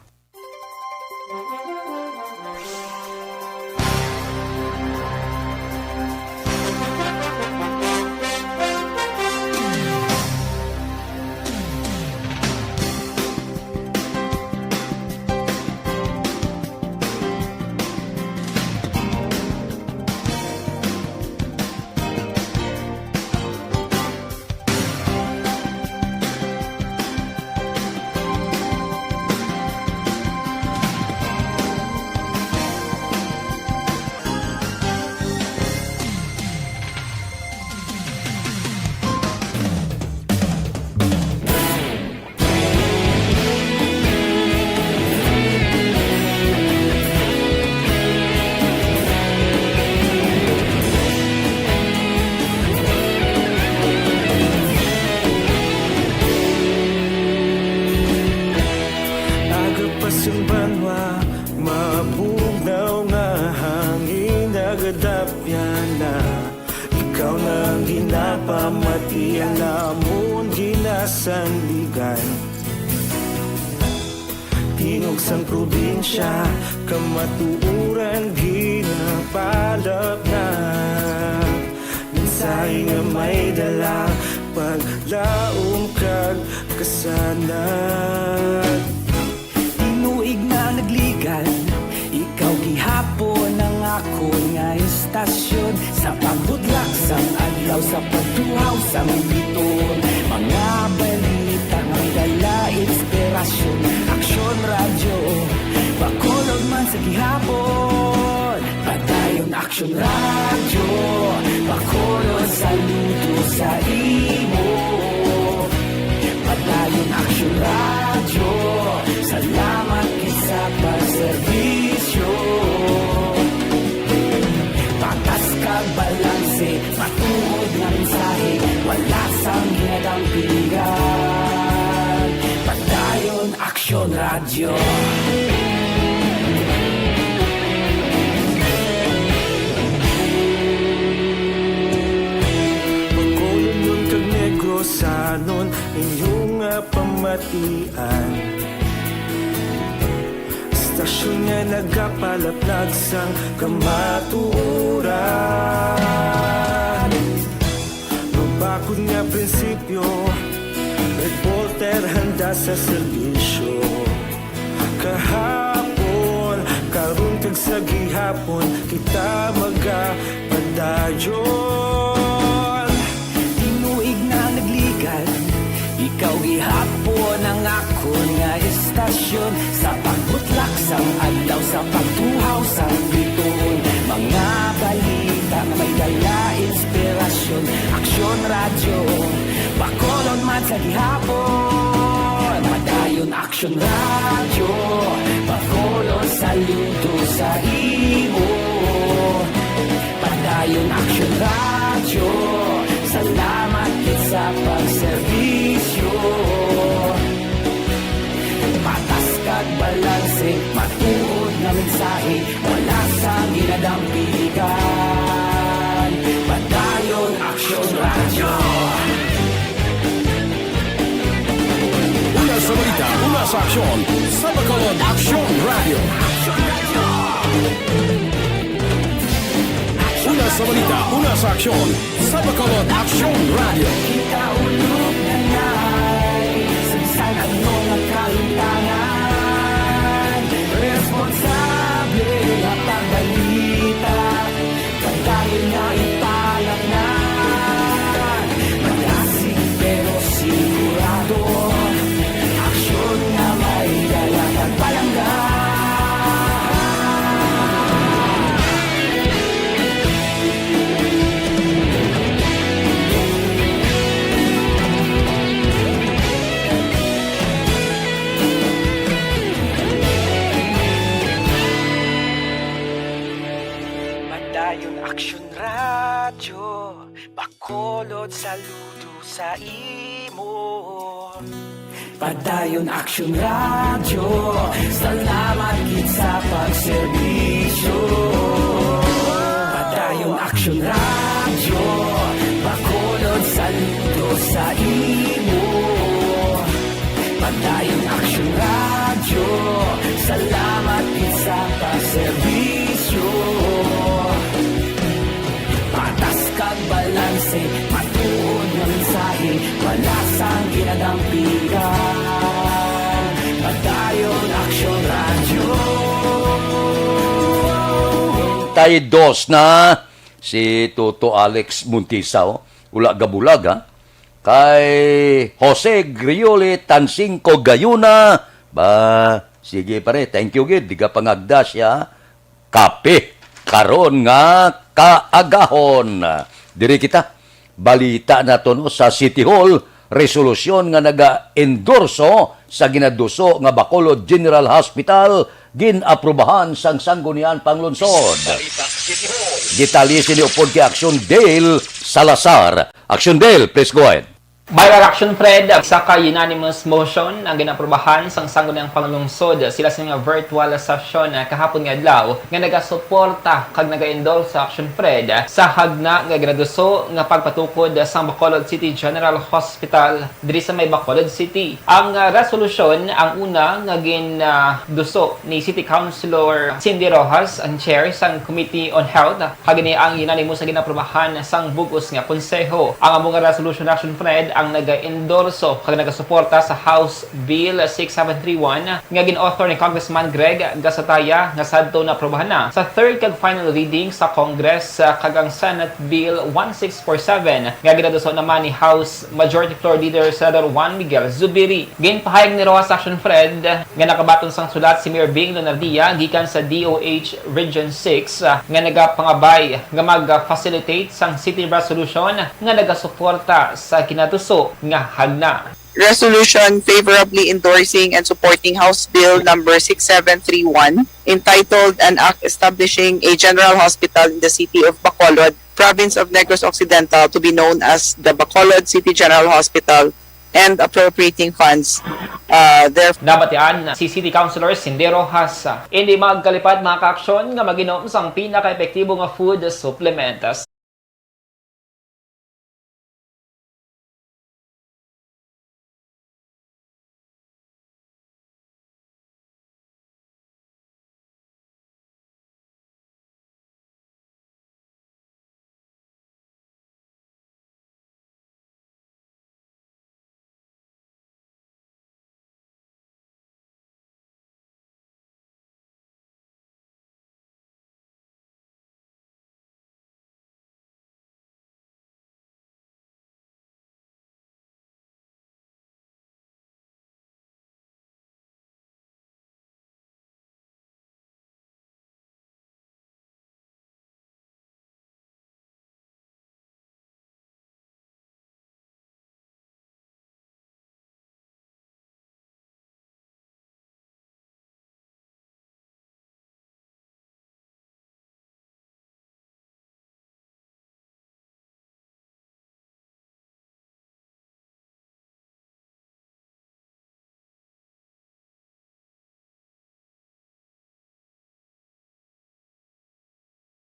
Aga pa sing banwa, mabugnaw nga hangin nagadapyan na. Ikaw na ang ginapamatian namon ginasandigan. Tingog sang probinsya, kamatuoran ginapalapnag. Mensahe nga may dala, paglaom kag kasanag. Tinuig na nagligan, ikaw gihapon ang akon nga istasyon. Sa pagbutlak sang adlaw, sa pagtuhaw sang biton, mga balita nga may dala inspirasyon. Aksyon Radyo, Bacolod man sa gihapon. Padayon Aksyon Radyo, Bacolod, saludo sa imo. Padayon Aksyon Radyo, salamat gid sa pagserbisyo. Patas kag balanse, matuod nga mensahe, wala sang ginadampigan. Padayon Aksyon Radyo. Bacolodnon kag Negrosanon, inyo nga pamatian. Istasyon nga nagapalaplag sang kamatuoran. Mabakod nga prinsipyo, reporter handa sa serbisyo. Kahapon, karon kag sa gihapon, kita magapadayon. Tinuig na nagligan, ikaw gihapon ang akon nga istasyon. Sa pagbutlak sang adlaw, sa pagtuhaw sang biton, mga balita nga may dala inspirasyon. Aksyon Radyo, Bacolod man sa gihapon. Padayon Aksyon Radyo, Bacolod, saludo sa imo. Padayon Aksyon Radyo, salamat gid sa pagserbisyo. Patas kag balanse, matuod nga mensahe, wala sang ginadampigan. Padayon Aksyon Radyo. Una sa balita, una sa aksyon, sa Bacolod Aksyon Radyo. Una sa balita, una sa aksyon, sa Bacolod Aksyon Radyo. Kita ulog na nai, sa bisan ano nga kahimtangan, responsable nga pagbalita. Padayon nga ipalapngan, malasig pero sigurado, aksyon nga may dala kag palangga. Saludo sa imo. Padayon Action Radio, salamat gid sa pagserbisyo. Padayon Action Radio, Bacolod, saludo sa imo. Padayon Action Radio, salamat gid sa pagserbisyo. Patas kag balanse, matuod nga mensahe, wala sang ginadampigan. Padayon Action Radio. Tay dos na si Toto Alex Montisaw. Wala gabulag, ha? Kay Jose Griole Tansingco Gayuna. Ba, sige pare, thank you gid. Di ka pangagda siya. Kape karon nga kaagahon. Diri kita. Balita nato, no, sa City Hall, resolusyon nga naga-endorso sa ginaduso nga Bacolod General Hospital gin-aprubahan sang Sangguniang Panglungsod. Detalye sini upod kay Action Dale Salazar. Action Dale, please go ahead. Viral Action Fred, isa ka unanimous motion ang ginaprubahan sang Sangguniang Panglungsod sila sa nga virtual session kahapon nga adlaw nga nagasuporta kag nag-endorse sa Action Fred sa hagna nga ginaduso nga pagpatukod sang Bacolod City General Hospital diri sa may Bacolod City. Ang, ah, resolusyon ang una nga gin, ah, duso ni City Councilor Cindy Rojas, ang chair sang Committee on Health, kag ini ang unanimous nga ginaprobahan sang bug-os nga konseho. Ang amo nga resolution, Action Fred, ang naga-endorso kag nagasuporta sa House Bill six seven three one nga gin-author ni Congressman Greg Gasataya nga sadto naprobahan na sa third kag final reading sa Congress, ah, kag ang Senate Bill one six four seven nga ginaduso naman ni House Majority Floor Leader Senador Juan Miguel Zubiri. Ginpahayag ni Rojas Action Fred nga nakabaton sang sulat si Mayor Bing Leonardia gikan sa D O H Region six, ah, nga nagapangabay nga mag-facilitate sang city resolution nga nagasuporta sa ginatuso nga hagna. Resolution favorably endorsing and supporting House Bill Number six seven three one, entitled An Act Establishing a General Hospital in the City of Bacolod, Province of Negros Occidental, to be known as the Bacolod City General Hospital, and appropriating funds, uh, there. Nabatian si City Councilor Cindy Rojas. Indi magkalipad, mga ka-aksyon, nga mag-inom sang pinaka-epektibo nga food supplement.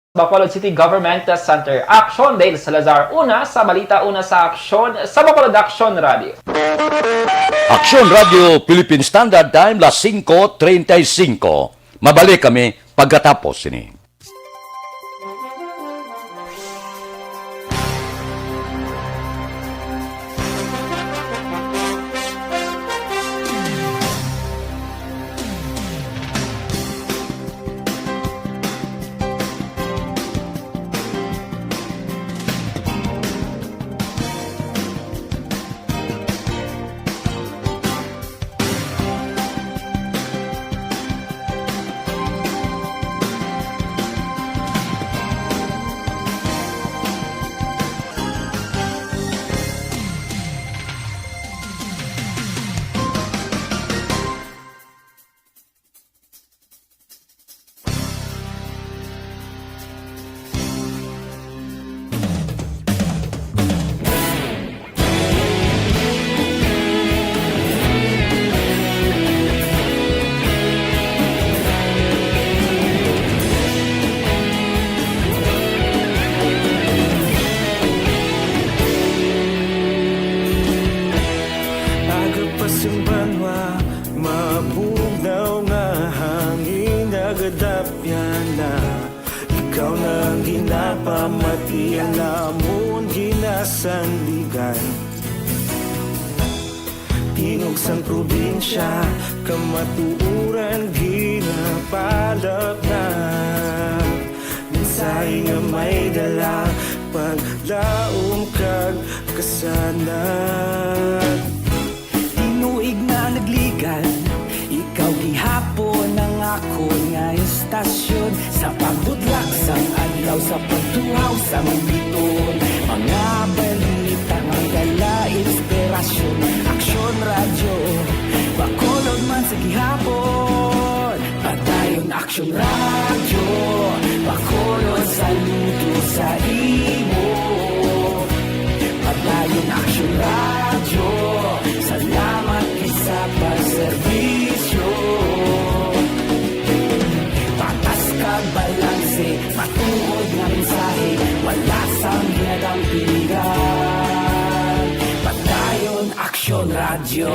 Bacolod City Government Center. Action Dale Salazar, una sa balita, una sa aksyon, sa Bacolod Action Radio. Action Radio Philippine Standard Time, las singko treinta y cinco. Mabalik kami pagkatapos sini. Iya namon ginasandigan. Tingog sang probinsya, kamatuoran ginapalapnag. Mensahe nga may dala, paglaom kag kasanag. Tinuig nga nagligan, ikaw gihapon ang akon nga estasyon. Sa pagbutlak sang adlaw, sa pagtuhaw sang bituon, mga balita nga dala inspirasyon. Aksyon Radyo, Bacolod man sa gihapon. Padayon Aksyon Radyo, Bacolod, saludo sa imo. Padayon Aksyon Radyo, salamat gid sa pagserbisyo. Patas kag balanse, matuod nga mensahe, wala sang ginadampigan. Padayon Aksyon Radyo.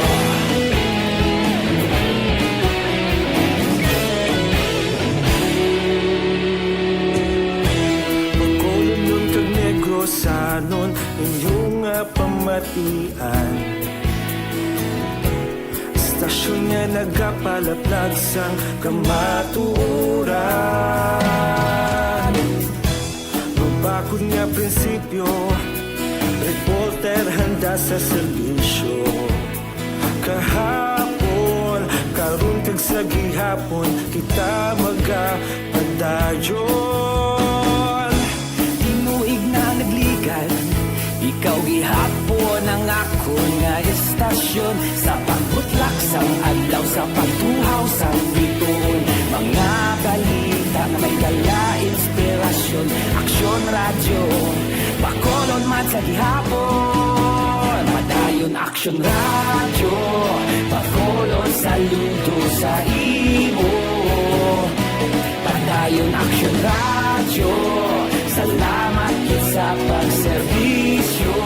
Bacolodnon kag Negrosanon, inyo nga pamatian. Estasyon nga nagapalaplag sang kamatuoran. Mabakod nga prinsipyo, reporter handa sa serbisyo. Kahapon, karon kag sa gihapon, kita magapadayon. Tinuig na nagligan, ikaw gihapon ang akon nga estasyon. Sa pagbutlak sang adlaw, sa pagtuhaw sang bituon, mga balita nga may dala inspirasyon. Aksyon Radyo, Bacolod man sa gihapon. Padayon Aksyon Radyo, Bacolod, saludo sa imo. Padayon Aksyon Radyo, salamat gid sa pagserbisyo.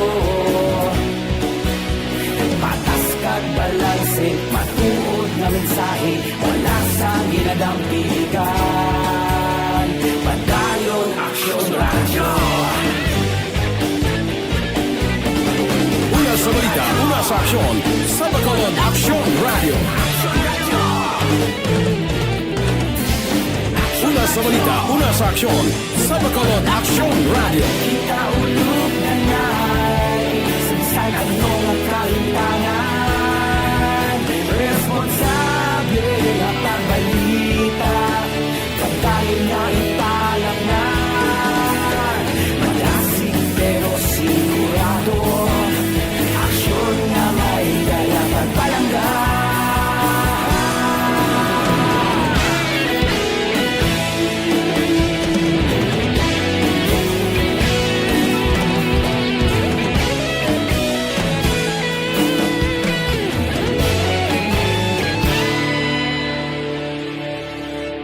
Patas kag balanse, matuod nga mensahe, wala sang ginadampigan. Padayon Aksyon Radyo. Una sa balita, una sa aksyon, sa Bacolod Aksyon Radyo. Una sa balita, una sa aksyon, sa Bacolod Aksyon Radyo. Kita ulog na nai, sa bisan ano nga kalimtangan, responsable nga pagbalita. Pagdayon na ipalapnan, malasig pero sigurado. Aksyon nga may dala pagpalangga.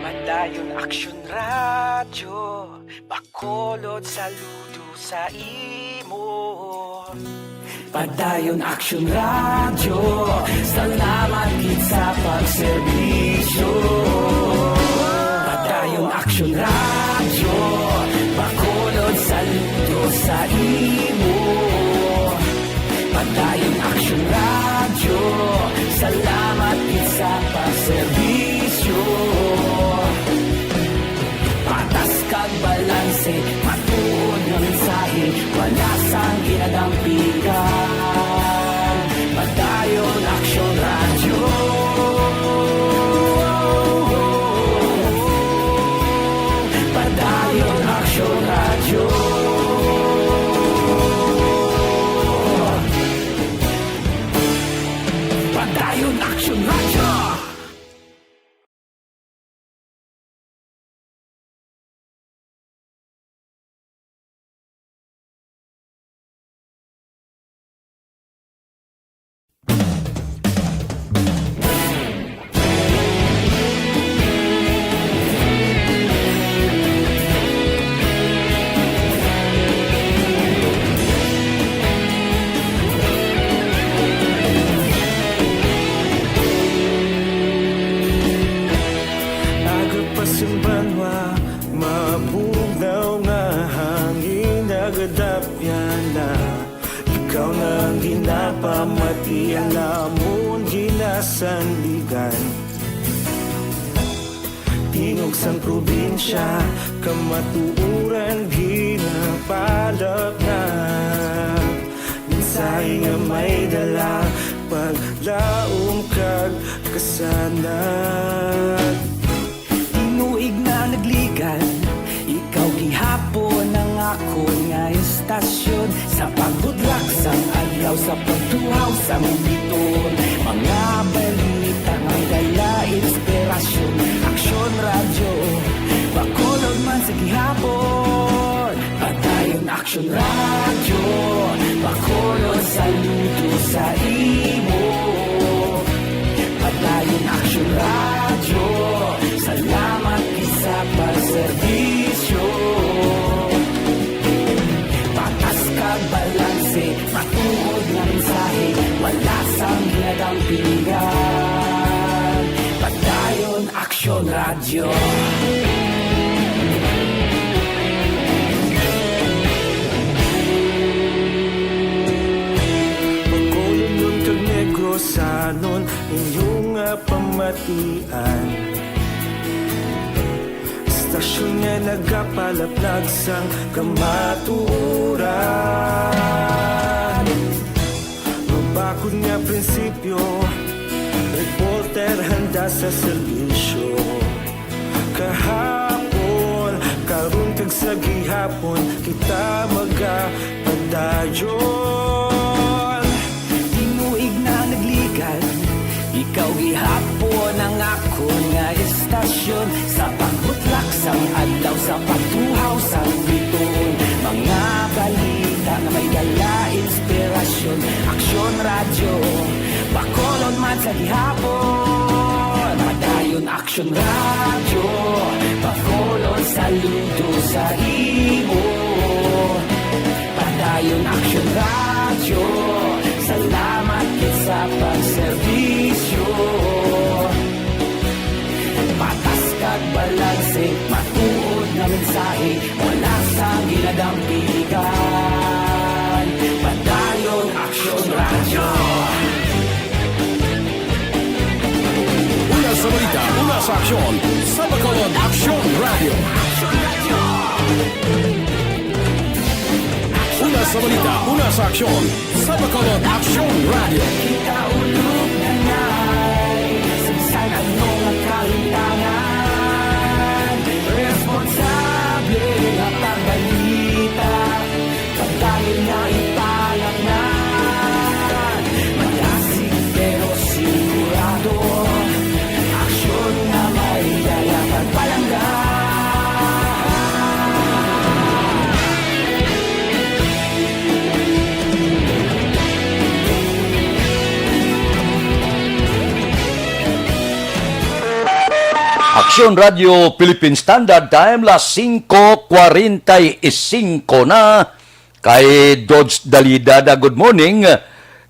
Padayon Aksyon Radyo, Bacolod, saludo sa imo. Padayon Aksyon Radyo, salamat gid sa pagserbisyo. Padayon Aksyon Radyo, Bacolod, saludo sa imo. Padayon Aksyon Radyo, salamat gid sa pagserbisyo. Patas kag balanse, matuod nga mensahe, wala sang ginadampigan. Padayon Aksyon Radyo. Padayon Aksyon Radyo. Sanligan. Tingog sang probinsya, kamatuoran ginapalapnag. Mensahe nga may dala, paglaom kag kasanag. Tinuig na nagligan, ikaw gihapon ang akon nga istasyon. Sa pagbudlak sang adlaw, sa pagtuhaw sang biton, mga balita nga may dala inspirasyon. Aksyon Radyo, Bacolod man sa gihapon. Padayon Aksyon Radyo, Bacolod, saludo sa imo. Padayon Aksyon Radyo, salamat gid sa pagserbisyo. Patas kag balanse, matuod nga mensahe, wala sang ginadampingan. Padayon Aksyon Radyo. Bacolod kag Negrosanon, inyo nga pamatian. Istasyon nga nagapalaplag sang kamatuoran. Mabakod nga prinsipyo, reporter handa sa serbisyo. Kahapon, karon kag sa gihapon, kita magapadayon. Tinuig na nagligan, ikaw gihapon ang akon nga istasyon. Sa pagbutlak sang adlaw, sa pagtuhaw sang biton, mga balita nga may dala inspirasyon. Aksyon Radyo, Bacolod man sa gihapon. Padayon Aksyon Radyo, Bacolod, saludo sa imo. Padayon Aksyon Radyo, salamat gid sa pagserbisyo. Patas kag balanse, matuod nga mensahe, wala sang ginadampingan. Padayon Aksyon Radyo. Una sa balita, una sa aksyon, sa Bacolod Aksyon Radyo. Una sa balita, una sa aksyon, sa Bacolod Aksyon Radyo. Kita ulog na ngay, sa ano nga kalintangan, responsable nga pagbalita. Pagdayon nga ipalaknag, malasig pero sigurado. Aksyon nga may dala pagpalangga. Aksyon Radio Philippine Standard Time, las singko kwarenta y singko na. Kay Dodge Dalida na, good morning.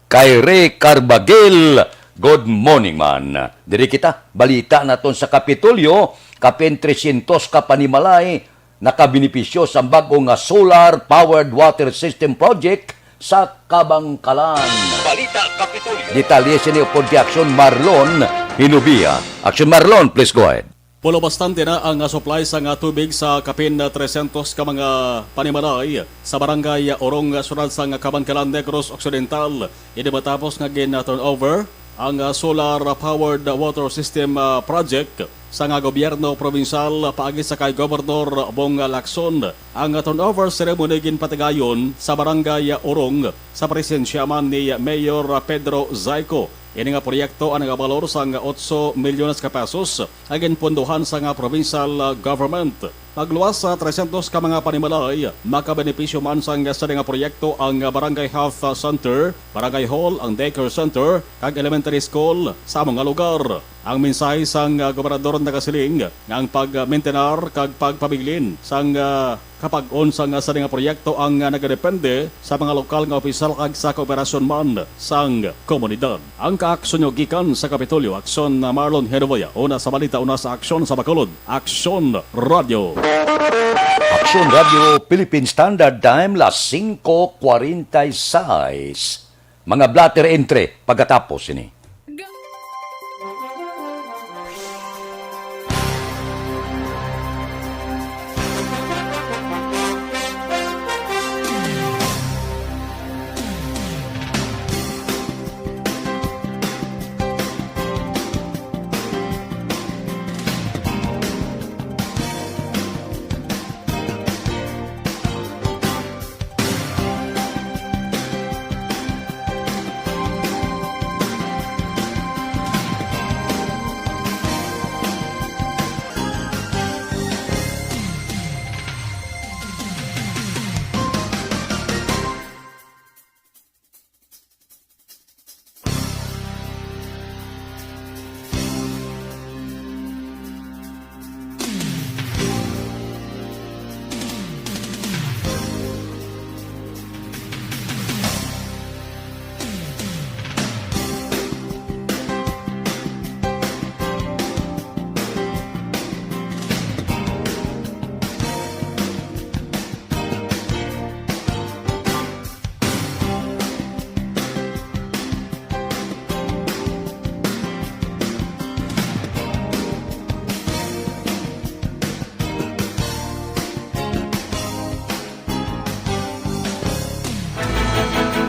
Kay Ray Carbagil, good morning man. Diri kita, balita naton sa Kapitolyo, kapin tresyentos ka panimalay nakabenepisyo sa bag-o nga solar-powered water system project sa Kabangkalan. Balita Kapitolyo. Detalye sini upod kay Aksyon Marlon Hinubia. Aksyon Marlon, please go ahead. Pulo bastante na ang, ah, supply sang, ah, tubig sa kapin, ah, tresyentos ka mga panimalay sa Barangay, ah, Orong, ah, siyudad sang, ah, Kabangkalan, Negros Occidental. Ini matapos nga gin, ah, turnover ang, ah, solar, ah, powered, ah, water system, ah, project sang, ah, gobyerno probinsyal, ah, paagi sa kay Gobernador Bong, ah, Lacson. Ang, ah, turnover ceremony ginpatigayon sa Barangay, ah, Orong sa presensya man ni, ah, Mayor, ah, Pedro Zayco. Ini nga proyekto ang nagabalor sang otso milyones ka pesos nga ginpundohan sang provincial government. Magluwas sa tresyentos ka mga panimalay, makabenepisyo man sang sini nga proyekto ang Barangay Health Center, Barangay Hall, ang Daycare Center, kag Elementary School sa amo nga lugar. Ang mensahe sang gobernador nagasiling nga ang pagmintenar kag pagpabilin sang kapag-on sang sini nga proyekto ang, ah, nagadepende sa mga lokal nga opisyal kag sa kooperasyon man sang komunidad. Ang kaaksyon nyo gikan sa Kapitolyo, Aksyon, ah, Marlon Henovia. Una sa balita, una sa aksyon sa Bacolod, Aksyon Radio. Aksyon Radio Philippine Standard Time, las singko kwarenta y seis. Mga blotter entry pagkatapos ini.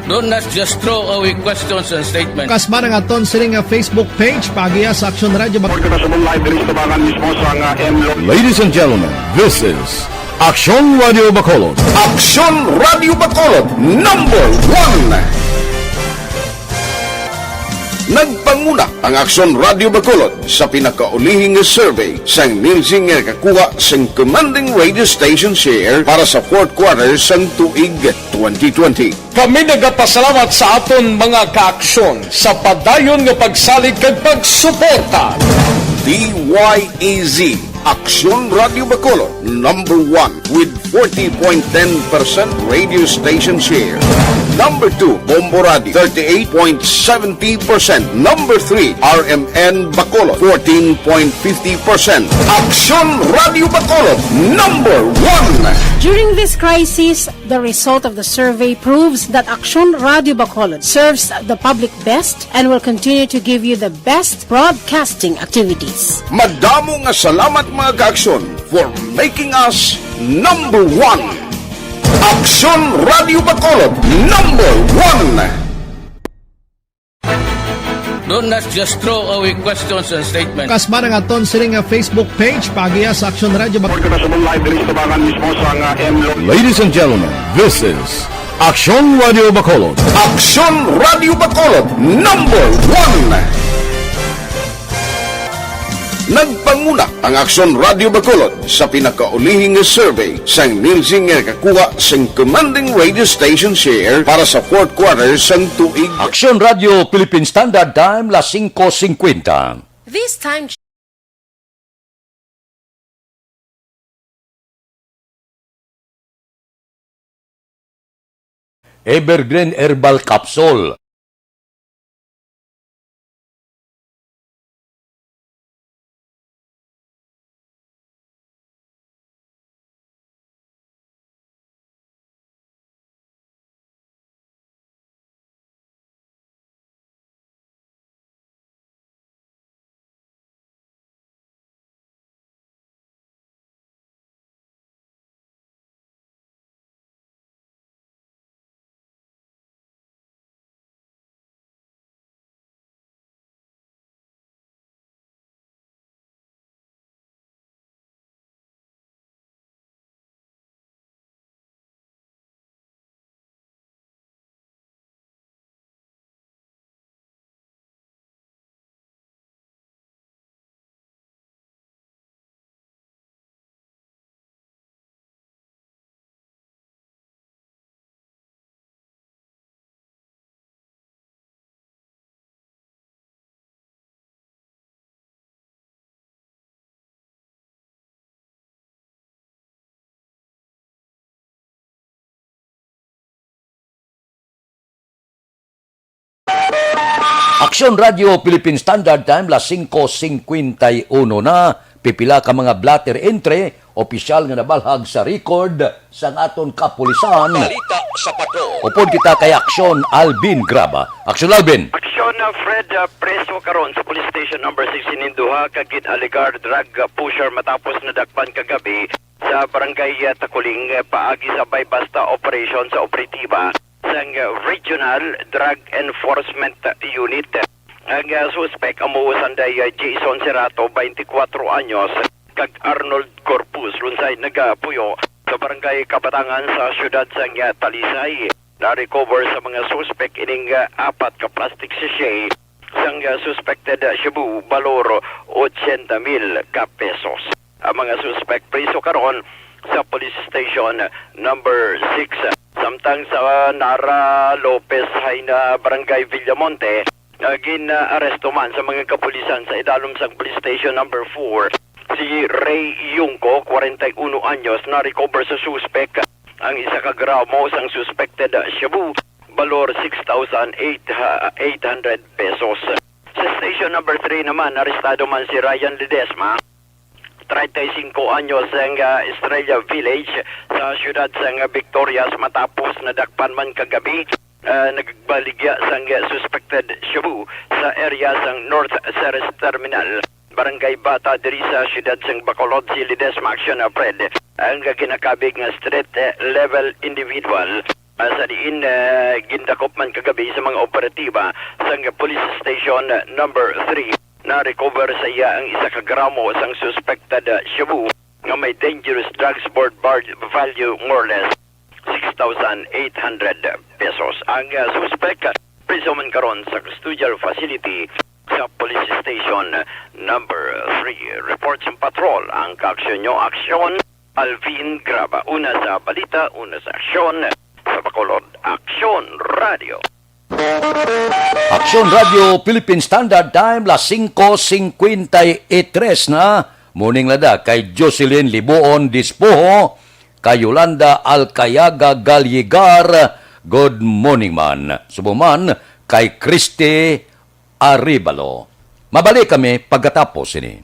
Don't not just throw away questions and statements. Kasmar ang aton sini nga Facebook page, paagiha sa Aksyon Radio Bac- Kita sa live diri sa tabangan mismo sa nga M Lo- Ladies and gentlemen, this is Aksyon Radio Bacolod. Aksyon Radio Bacolod, number one. Nagpanguna ang Aksyon Radio Bacolod sa pinakaulihi nga survey sang Nielsen nga nakakuha sang commanding radio station share para sa fourth quarter sang tuig twenty twenty. Kami nagapasalamat sa aton mga kaaksyon sa padayon nga pagsalig kag pagsuporta. D Y E Z, Aksyon Radio Bacolod, number one with forty point ten percent radio station share. Number two, Bombo Radio, thirty-eight point seventy percent. Number three, R M N Bacolod, fourteen point fifty percent. Aksyon Radio Bacolod, number one. During this crisis, the result of the survey proves that Aksyon Radio Bacolod serves the public best and will continue to give you the best broadcasting activities. Madamo nga salamat, mga kaaksyon, for making us number one. Aksyon Radio Bacolod, number one. Don't not just throw away questions and statements. Kasmar ang aton sini nga Facebook page, paagiha sa Aksyon Radio Bac- Kita sa live diri sa tabangan mismo sa nga M Lo- Ladies and gentlemen, this is Aksyon Radio Bacolod. Aksyon Radio Bacolod, number one. Nagpanguna ang Aksyon Radio Bacolod sa pinakaulihi nga survey sang Nielsen nga nakakuha sing commanding radio station share para sa fourth quarter sang tuig. Aksyon Radio Philippine Standard Time, las singko singkwenta. This time, Evergreen Herbal Capsule. Aksyon Radio Philippine Standard Time, las singko singkwenta y uno na. Pipila ka mga blotter entry, opisyal nga nabalhag sa record sang aton kapulisan. Balita sa Patrol. Upod kita kay Aksyon Alvin Graba. Aksyon Alvin. Aksyon na Fred, ah, preso karon sa Police Station Number Six ining duha ka gin-alegar drug, ah, pusher matapos nadakpan kagabi sa Barangay, ah, Taculing, ah, paagi sa Bay Basta operation sa operatiba sang, ah, Regional Drug Enforcement Unit. Ang, ah, suspek amo sanday, ah, Jason Serato, twenty-four anyos, kag Arnold Corpus, lunsay nagapuyo sa Barangay Kabatangan sa siyudad sang, ah, Talisay. Na-recover sa mga suspek ining, ah, apat ka plastic sachet sang, ah, suspected, ah, shabu, balor ochenta mil ka pesos. Ang mga suspek priso karon sa Police Station Number Six. Samtang sa Nara Lopez Jaina, Barangay Villamonte, ah, gin-aresto man sa mga kapulisan sa idalom sang Police Station Number Four si Ray Yungco, kwarenta y uno anyos, na-recover sa suspek ang isa ka gramo sang suspected shabu, balor six thousand eight, ah, eight hundred pesos. Sa Station Number Three naman, arestado man si Ryan Ledesma, treinta y cinco anyos, sang, ah, Estrella Village sa siyudad sang Victorias, matapos nadakpan man kagabi, ah, nagbaligya sang, ah, suspected shabu sa area sang North Ceres Terminal, Barangay Bata, diri sa siyudad sang Bacolod. Si Ledesma, Aksyon Alfred, ang ginakabig nga street, eh, level individual. Ah, sa diin, ah, gindakop man kagabi sa mga operatiba sang Police Station Number Three, na-recover sa iya ang isa ka gramo sang suspected, ah, shabu nga may dangerous drugs worth bar-, value more or less six thousand eight hundred pesos. Ang, ah, suspek, ah, priso man karon sa custodial facility sa Police Station Number Three. Report sang patrol ang Kaaksyon Nyo Aksyon, Alvin Graba. Una sa balita, una sa aksyon, sa Bacolod, Aksyon Radio. Aksyon Radio Philippine Standard Time, las singko singkwenta y tres na. Morning lada kay Jocelyn Libuon Dispoho, kay Yolanda Alcayaga Galligar. Good morning man. Subong man kay Christy Arevalo. Mabalik kami pagkatapos sini.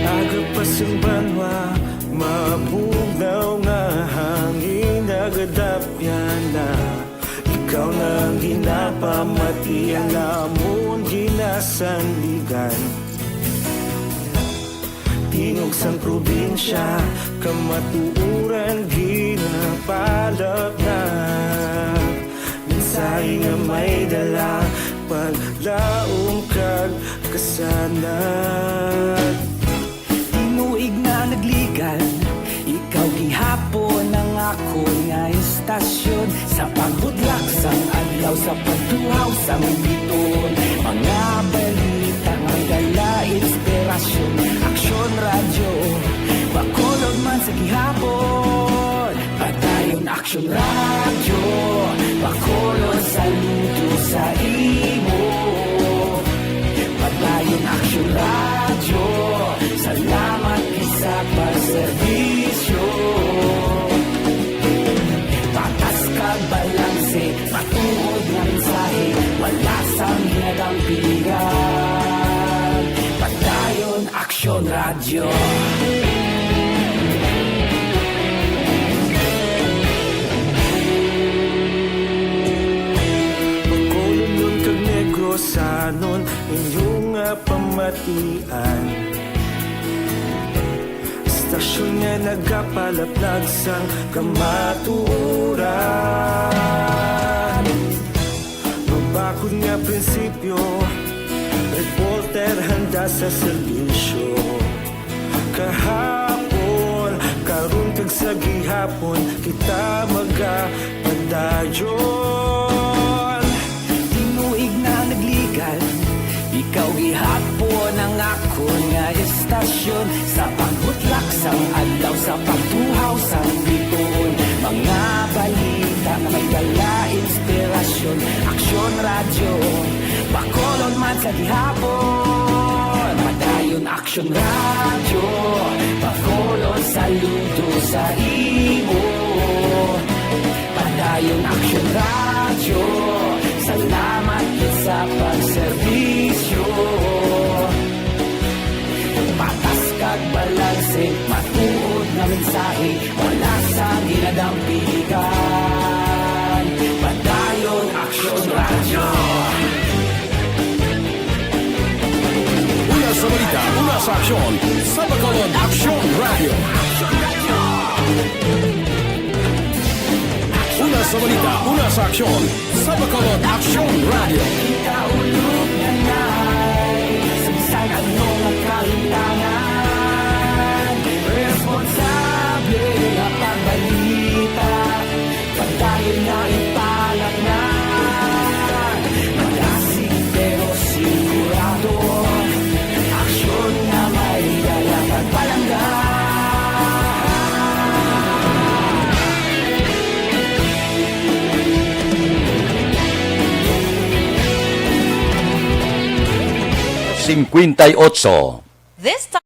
Aga pa sing banwa, mabugnaw nga hangin nagadapyan na. Ikaw na ang ginapamati, ang amon ginasandigan. Tingog sang probinsya, kamatuoran ginapalapnap. Mensahe nga may dala, paglaom kag kasanag. Tinuig na nagligan, ikaw gihapon ang akon nga istasyon. Sa pagbutlak sang adlaw, sa pagtuhaw sang biton, mga balita nga dala inspirasyon. Aksyon Radyo, Bacolod man sa gihapon. Padayon Aksyon Radyo, Bacolod, saludo sa imo. Padayon Aksyon Radyo, salamat gid sa pagserbisyo. Patas kag balanse, matuod nga mensahe, wala sang ginadampigan. Padayon Aksyon Radyo. Bacolodnon kag Negrosanon, inyo nga pamatian. Istasyon nga nagapalaplag sang kamatuoran. Mabakod nga prinsipyo, reporter handa sa serbisyo. Kahapon, karon kag sa gihapon, kita magapadayon. Tinuig na nagligan, ikaw gihapon ang akon nga istasyon. Sa pagbutlak sang adlaw, sa pagtuhaw sang biton, mga balita nga may dala inspirasyon. Aksyon Radyo, Bacolod man sa gihapon. Padayon Aksyon Radyo, Bacolod, saludo sa imo. Padayon Aksyon Radyo, salamat gid sa pagserbisyo. Patas kag balanse, matuod nga mensahe, wala sang ginadampigan. Padayon Aksyon Radyo. Una sa balita, una sa aksyon, sa Bacolod Aksyon Radyo. Una sa balita, una sa aksyon, sa Bacolod Aksyon Radyo. Kaulog na na'y sa bisan ano nga kahimtangan, responsable nga pagbalita. Padayon nga ipalaknag, malasig pero sigurado. Aksyon nga may dala kag palangga. Cincuenta y ocho. This time.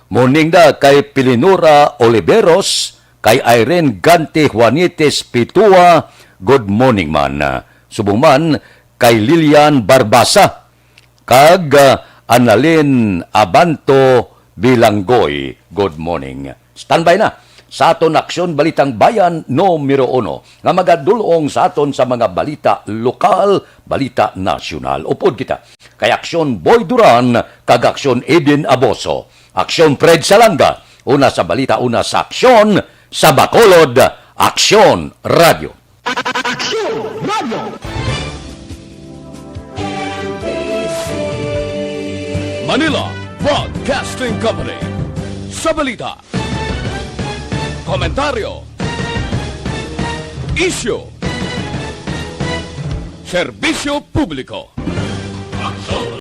Morning da kay Pilinura Oliveros, kay Irene Gante Juanites Pitua, good morning man. Subong man kay Lilian Barbasa, kag, ah, Annalyn Abanto Bilanggoy, good morning. Standby na sa aton Aksyon Balitang Bayan numero uno, nga magadulong sa aton sa mga balita lokal, balita nasyonal. Upod kita kay Aksyon Boy Duran kag Aksyon Eden Aboso. Aksyon Fred Salanga, una sa balita, una sa aksyon, sa Bacolod, Aksyon Radio. Aksyon Radio. Manila Broadcasting Company. Sa balita, komentaryo, isyu, serbisyo publiko.